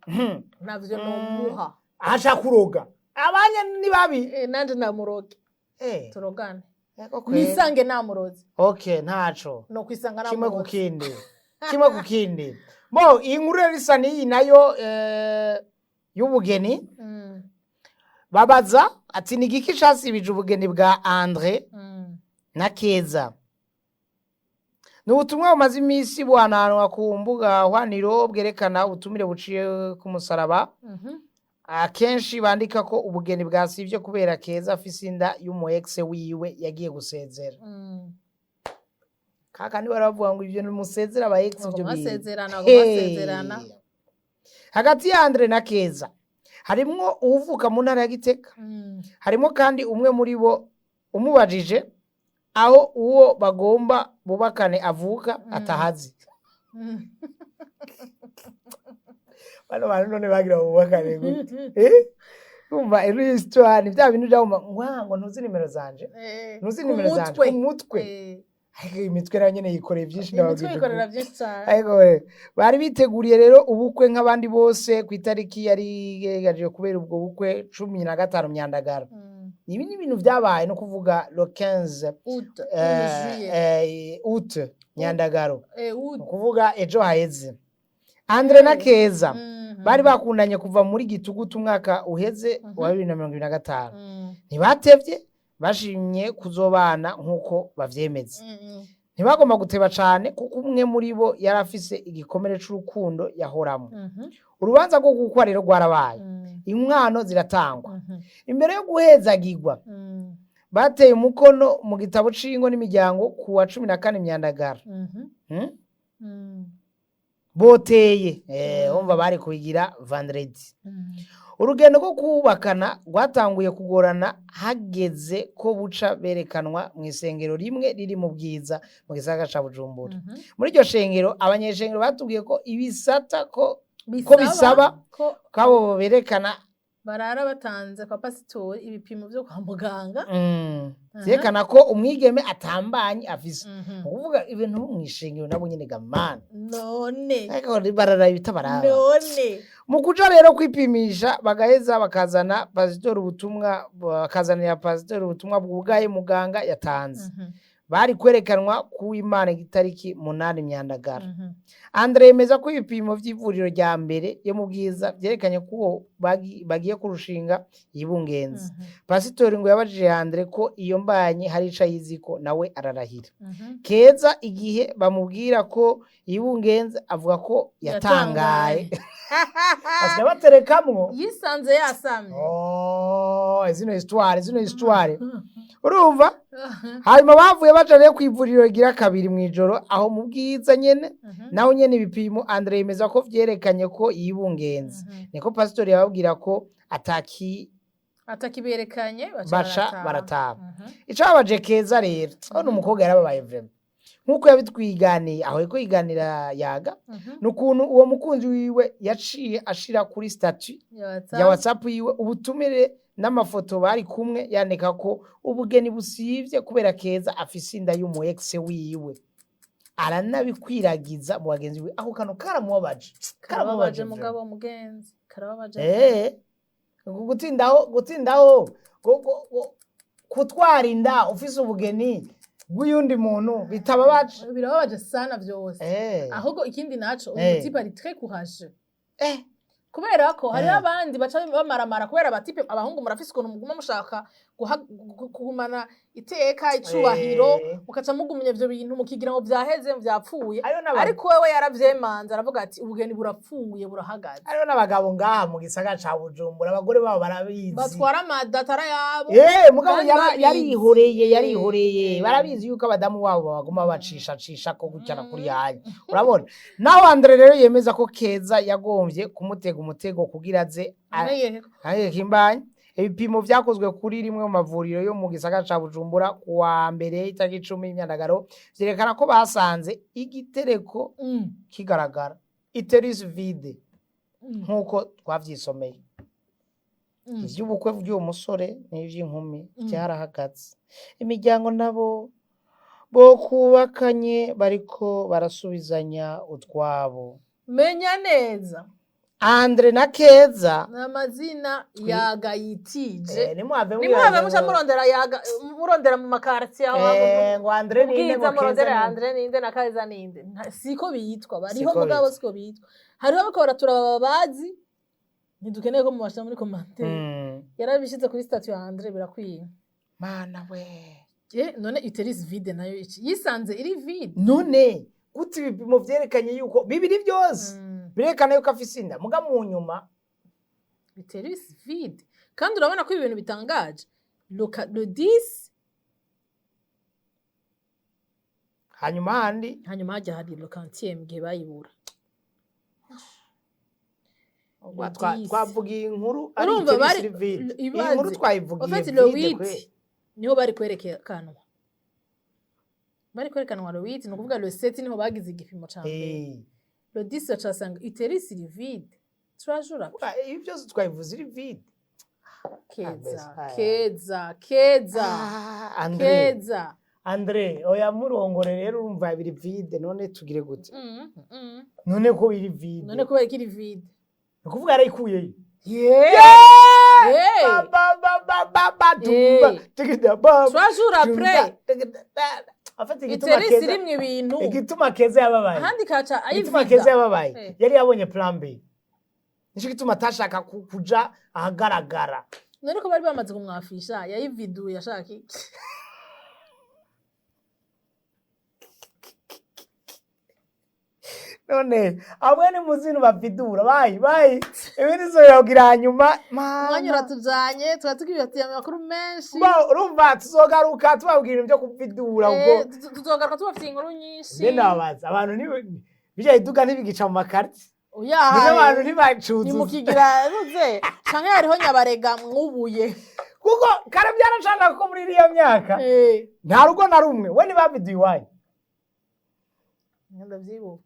Navyo nomuha. Ashaka kuroga. Abanya ni babi. Nanje namuroge. Turogane. Ego kweli. Nisange namuroze. Okay, ntaco. No kwisanga Kimwe ku namuroze. kindi. Kimwe ku kindi. Bo iyi nkuru rero isa n'iyi nayo y'ubugeni. Babaza ati ni igiki casibije ubugeni bwa Andre na Keza? Ni ubutumwa bumaze iminsi buhanahanwa ku mbuga hwaniro bwerekana ubutumire buciye ku musaraba. Akenshi bandika ko ubugeni bwasivye kubera Keza afise inda y'umu ex wiwe yagiye gusezera. Kaka niba baravuga ngo ivyo nimusezera aba ex Ngo ivyo bintu. basezerana, ngo basezerana. Hey. Hagati ya Andre na Keza harimwo uwuvuka mu ntara ya Gitega. Harimo kandi umwe muri bo umubajije aho uwo bagomba bubakane avuka atahazi. Bano bantu none bagira bubakane gute? Umva ino histoire ni bya bintu byagomba ngo ntuzi nimero zanje. Ntuzi Ku nimero zanje mutwe. ku mutwe. Ariko iyi mitwe nayo nyene yikoreye byinshi Imitwe ndababwije yikorera ukuri. byinshi cyane. Ariko bari biteguriye rero ubukwe nk'abandi bose ku itariki yari yegaje kubera ubwo bukwe 15 Myandagara. Ibi ni ibintu byabaye no kuvuga le 15 Août, juillet. Août Nyandagaro. Août. Ni ukuvuga ejo haheze. Andre na Keza bari bakundanye kuva muri gitugutu umwaka uheze wa 2025. Ntibatevye, bashimye kuzobana nk'uko bavyemeza. Ntibagomba guteba cane kuko umwe muri bo yari afise igikomere c'urukundo yahoramwo. Urubanza rwo gukwa rero rwarabaye. Inkwano ziratangwa. Imbere yo guhezagirwa bateye umukono mu gitabo c'ingo n'imiryango ku wa 14 Myandagara. Boteye umva bari kubigira vendredi. Urugendo rwo kubakana rwatanguye kugorana hageze ko buca berekanwa mu isengero rimwe riri mu Bwiza mu gisagara ca Bujumbura. Muri iryo shengero abanyeshengero batubwiye ko ibisata ko bisaba ko ko abo berekana barara batanze kwa pasitori ibipimo vyo kwa muganga. Vyerekana ko umwigeme atambanye afise. Ukuvuga ibintu mu ishengero nabo nyene gamana. None. Ariko barara ibitabaraba. None. Mu kuja rero kwipimisha bagaheza bakazana pasitori ubutumwa, bakazanira pasitori ubutumwa bwugaye muganga yatanze. Bari kwerekanwa ku Imana itariki 8 Myandagara. Andre yemeza ko ibipimo vy'ivuriro rya mbere yo mu Bwiza vyerekanye ko uwo bagiye kurushinga yibungenze. Pasitori ngo yabajije Andre ko iyo mbanyi hari ico ayiziko, nawe ararahira. Keza igihe bamubwira ko yibungenze avuga ko yatangaye. Basigaye baterekamwo. Yisanze yasamye. Oh, zino histoire urumva. Hanyuma bavuye baja rero kw'ivuriro rigira kabiri mw'ijoro aho mu Bwiza nyene, naho nyene ibipimo Andre yemeza ko vyerekanye ko yibungenze. Niko pasitori yababwira ko ataki Atakiberekanye, baca baca barataha. Barataha. Icababaje Keza rero, hano umukobwa yarababaye vraiment nkuko yabitwiganiye aho yariko yiganira yaga, nukuntu uwo mukunzi wiwe yaciye ashira kuri statut Ya WhatsApp. ya WhatsApp yiwe ubutumire n'amafoto bari kumwe, yandika ko ubugeni busivye kubera Keza afise inda y'umu ex wiwe, aranabikwiragiza mu bagenzi biwe. Ako kantu karamubabaje. Karababaje. Vraiment. Mugabo mugenzi, karababaje. Gutindaho kutwara inda ufise ubugeni bw'uyundi muntu bitababaje. Birababaje sana vyose. Ahubwo ikindi naco, uyu mutipe ari très courageux, kubera ko hariho abandi baca bamaramara kubera abatipe. Abahungu murafise ukuntu muguma mushaka kugumana iteka, icubahiro, mukaca mugumya ivyo bintu mukigira ngo vyaheze, vyapfuye. Hariho Ariko wewe yaravyemanze, aravuga ati ubugeni burapfuye, burahagaze. Hariho n'abagabo ngaha mu gisagara ca Bujumbura abagore babo barabizi. Batwara amadatara yabo. Mugabo Kandi babizi. yarihoreye, yarihoreye. Barabizi yuko abadamu babo baguma bacisha cisha ko gutya na kuri hanya. Urabona naho Andre rero yemeza ko Keza yagomvye kumutega umutego kugira aze aheka imbanyi. Ibipimo vyakozwe kuri rimwe mu mavuriro yo mu gisagara ca Bujumbura kuwa mbere itariki 10 Imyandagaro vyerekana ko basanze igitereko kigaragara, utérus vide, nk'uko twavyisomeye. Ivy'ubukwe bw'uwo musore n'ivy'inkumi vyarahagaze. Imiryango nabo bokubakanye bariko barasubizanya utwabo. Menya neza. Andre na Keza ni amazina yaga yitije. Nimuhave Nimuhave mwibaza muca murondera yaga, murondera mu makartier aho. Ngo Andre ninde, Ubwiza ngo Keza murondera ninde. Andre ninde na Keza ninde. Siko bitwa, bariho. Siko Mugabo bitwa. siko bitwa. Hariho abariko baraturaba babazi, ntidukeneye ko mubashira muri commentaire. Yarabishize kuri statut ya Andre, birakwiye. Mana we! None utérus vide nayo iki? Yisanze iri vide. None gute ibipimo vyerekanye yuko bibiri byose birerekana yuko afise inda, muga mu nyuma Utérus vide. Kandi urabona ko ibintu bitangaje, le 10. Hanyuma handi Hanyuma hajya hari le quantième igihe bayibura. Le 10. Twavugiye inkuru ari Urumva utérus bari vide. Iyi ibaze. nkuru twayivugiye En fait, le vide 8 kwe. niho bari kwerekanwa, bari kwerekanwa le 8, ni ukuvuga le 7 niho bagize igipimo ca mbere. Le 10 bacasanga utérus iri vide 3 jours après. Ibi byose twabivuze iri vide. Keza, Ah, Keza, Keza, Ah, Andre. Keza. Andre oya, murongore rero. Urumva biri vide, none tugire gute? None ko biri vide? None kubera ko iri vide. Ni ukuvuga yarayikuyeyo. Yeah! Ba, ba, ba, ba, ba, ba, tumba, tigida, ba, 3 jours après tumba, tigida, ba. En fait, igituma utérus Keza irimwo ibintu. igituma Keza yababaye, Ahandi kaca igituma Keza ayivida. yababaye, yari yabonye plan B, nico gituma atashaka kuja ahagaragara. None ko bari bamaze kumwafisha, yayividuye ashaka iki? None amwe ni muzinu bavidura bayi bayi, ibindi zoyagira hanyuma. Umwanya Mama. uratujanye, tuba tukibatiye amakuru menshi. Urumva tuzogaruka tubabwira ibintu byo kuvidura ubwo. Tuzogaruka tubafitiye inkuru nyinshi. Mbe ndababaza, abantu bijya iduka ntibigica mu makarti? Uyahaye. Niyo abantu ntibacuzuza. Nimukigira ruze canke hariho nyabarega mwubuye. Kuko kare byaracana ko muri iriya myaka nta rugo na rumwe we ntibabiduye iwanyu. Ndavyibuka.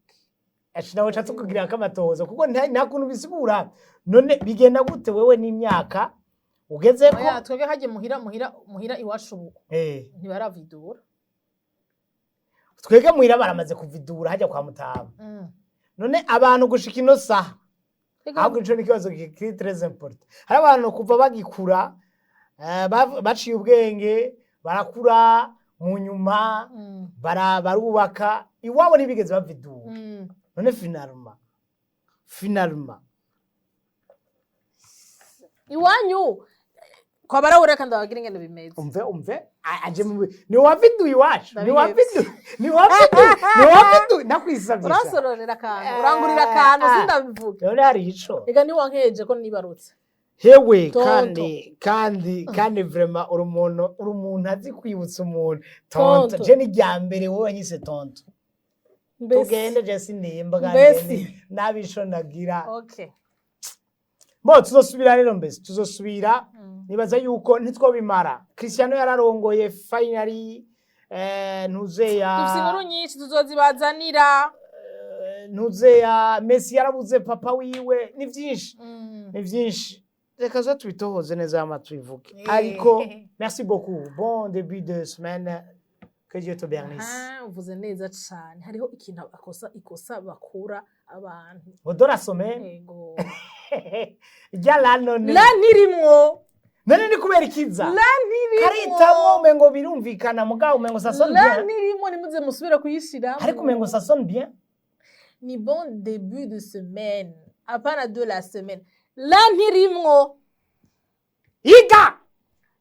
Nawe ca tukugira kamatoza kuko nta kuntu bisigura. None bigenda gute wewe n'imyaka ugezeko? Oya, twebwe hajye muhira iwacu ubu ntibaravidura. Twebwe muhira baramaze kuvidura hajya kwa Mutama. None abantu gushika ino saha, ahubwo ico ni ikibazo kiri très important. Hari abantu kuva bagikura, baciye ubwenge, barakura. Mu nyuma barubaka iwabo, ntibigeze bavidura. None finalement Iwanyu kwa barawura, kandi babagira ingene bimeze. Umve, umve, aje mu ni waviduye iwacu, ni Ndabihevye. waviduye, ni waviduye, ni waviduye, nakwisabye. Uransororera akantu, urangurira akantu, sindabivuga. None hari ico? Reka, ntiwankeje ko nibarutse. Hewe. Tonto. Kandi vraiment uri umuntu azi kwibutsa umuntu, tonto. Tonto. Je ni rya mbere wowe wanyise tonto. Mbese. Tugende, je sinimba kandi Mbese. nabisho nagira. Okay. Bo tuzosubira rero, mbese tuzosubira. Nibaza yuko ntitwobimara. Cristiano yararongoye finally, ntuzeya. Dufise inkuru nyinshi tuzozibazanira. Ntuzeya, Messi yarabuze papa wiwe, ni vyinshi, ni vyinshi. Reka zo tubitohoze neza hama tubivuge. Ariko merci beaucoup, bon début de semaine, que Dieu te bénisse. Aha, uvuze neza cane. Hariho ikintu akosa, ikosa bakura abantu. Ngo de la semaine. Yego. Rya la none. La ntirimwo. None ni kubera ikiza La ntirimwo. Karitamwo, umengo birumvikana, mugabo umengo ça sonne La bien. ntirimwo, nimuze musubire kuyishiramo. Ariko umengo ça sonne bien. Ni bon début de semaine, apana de la semaine. La ntirimwo. Iga.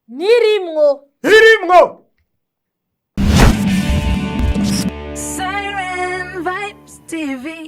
Ntirimwo. Irimwo. Siren Vibes TV.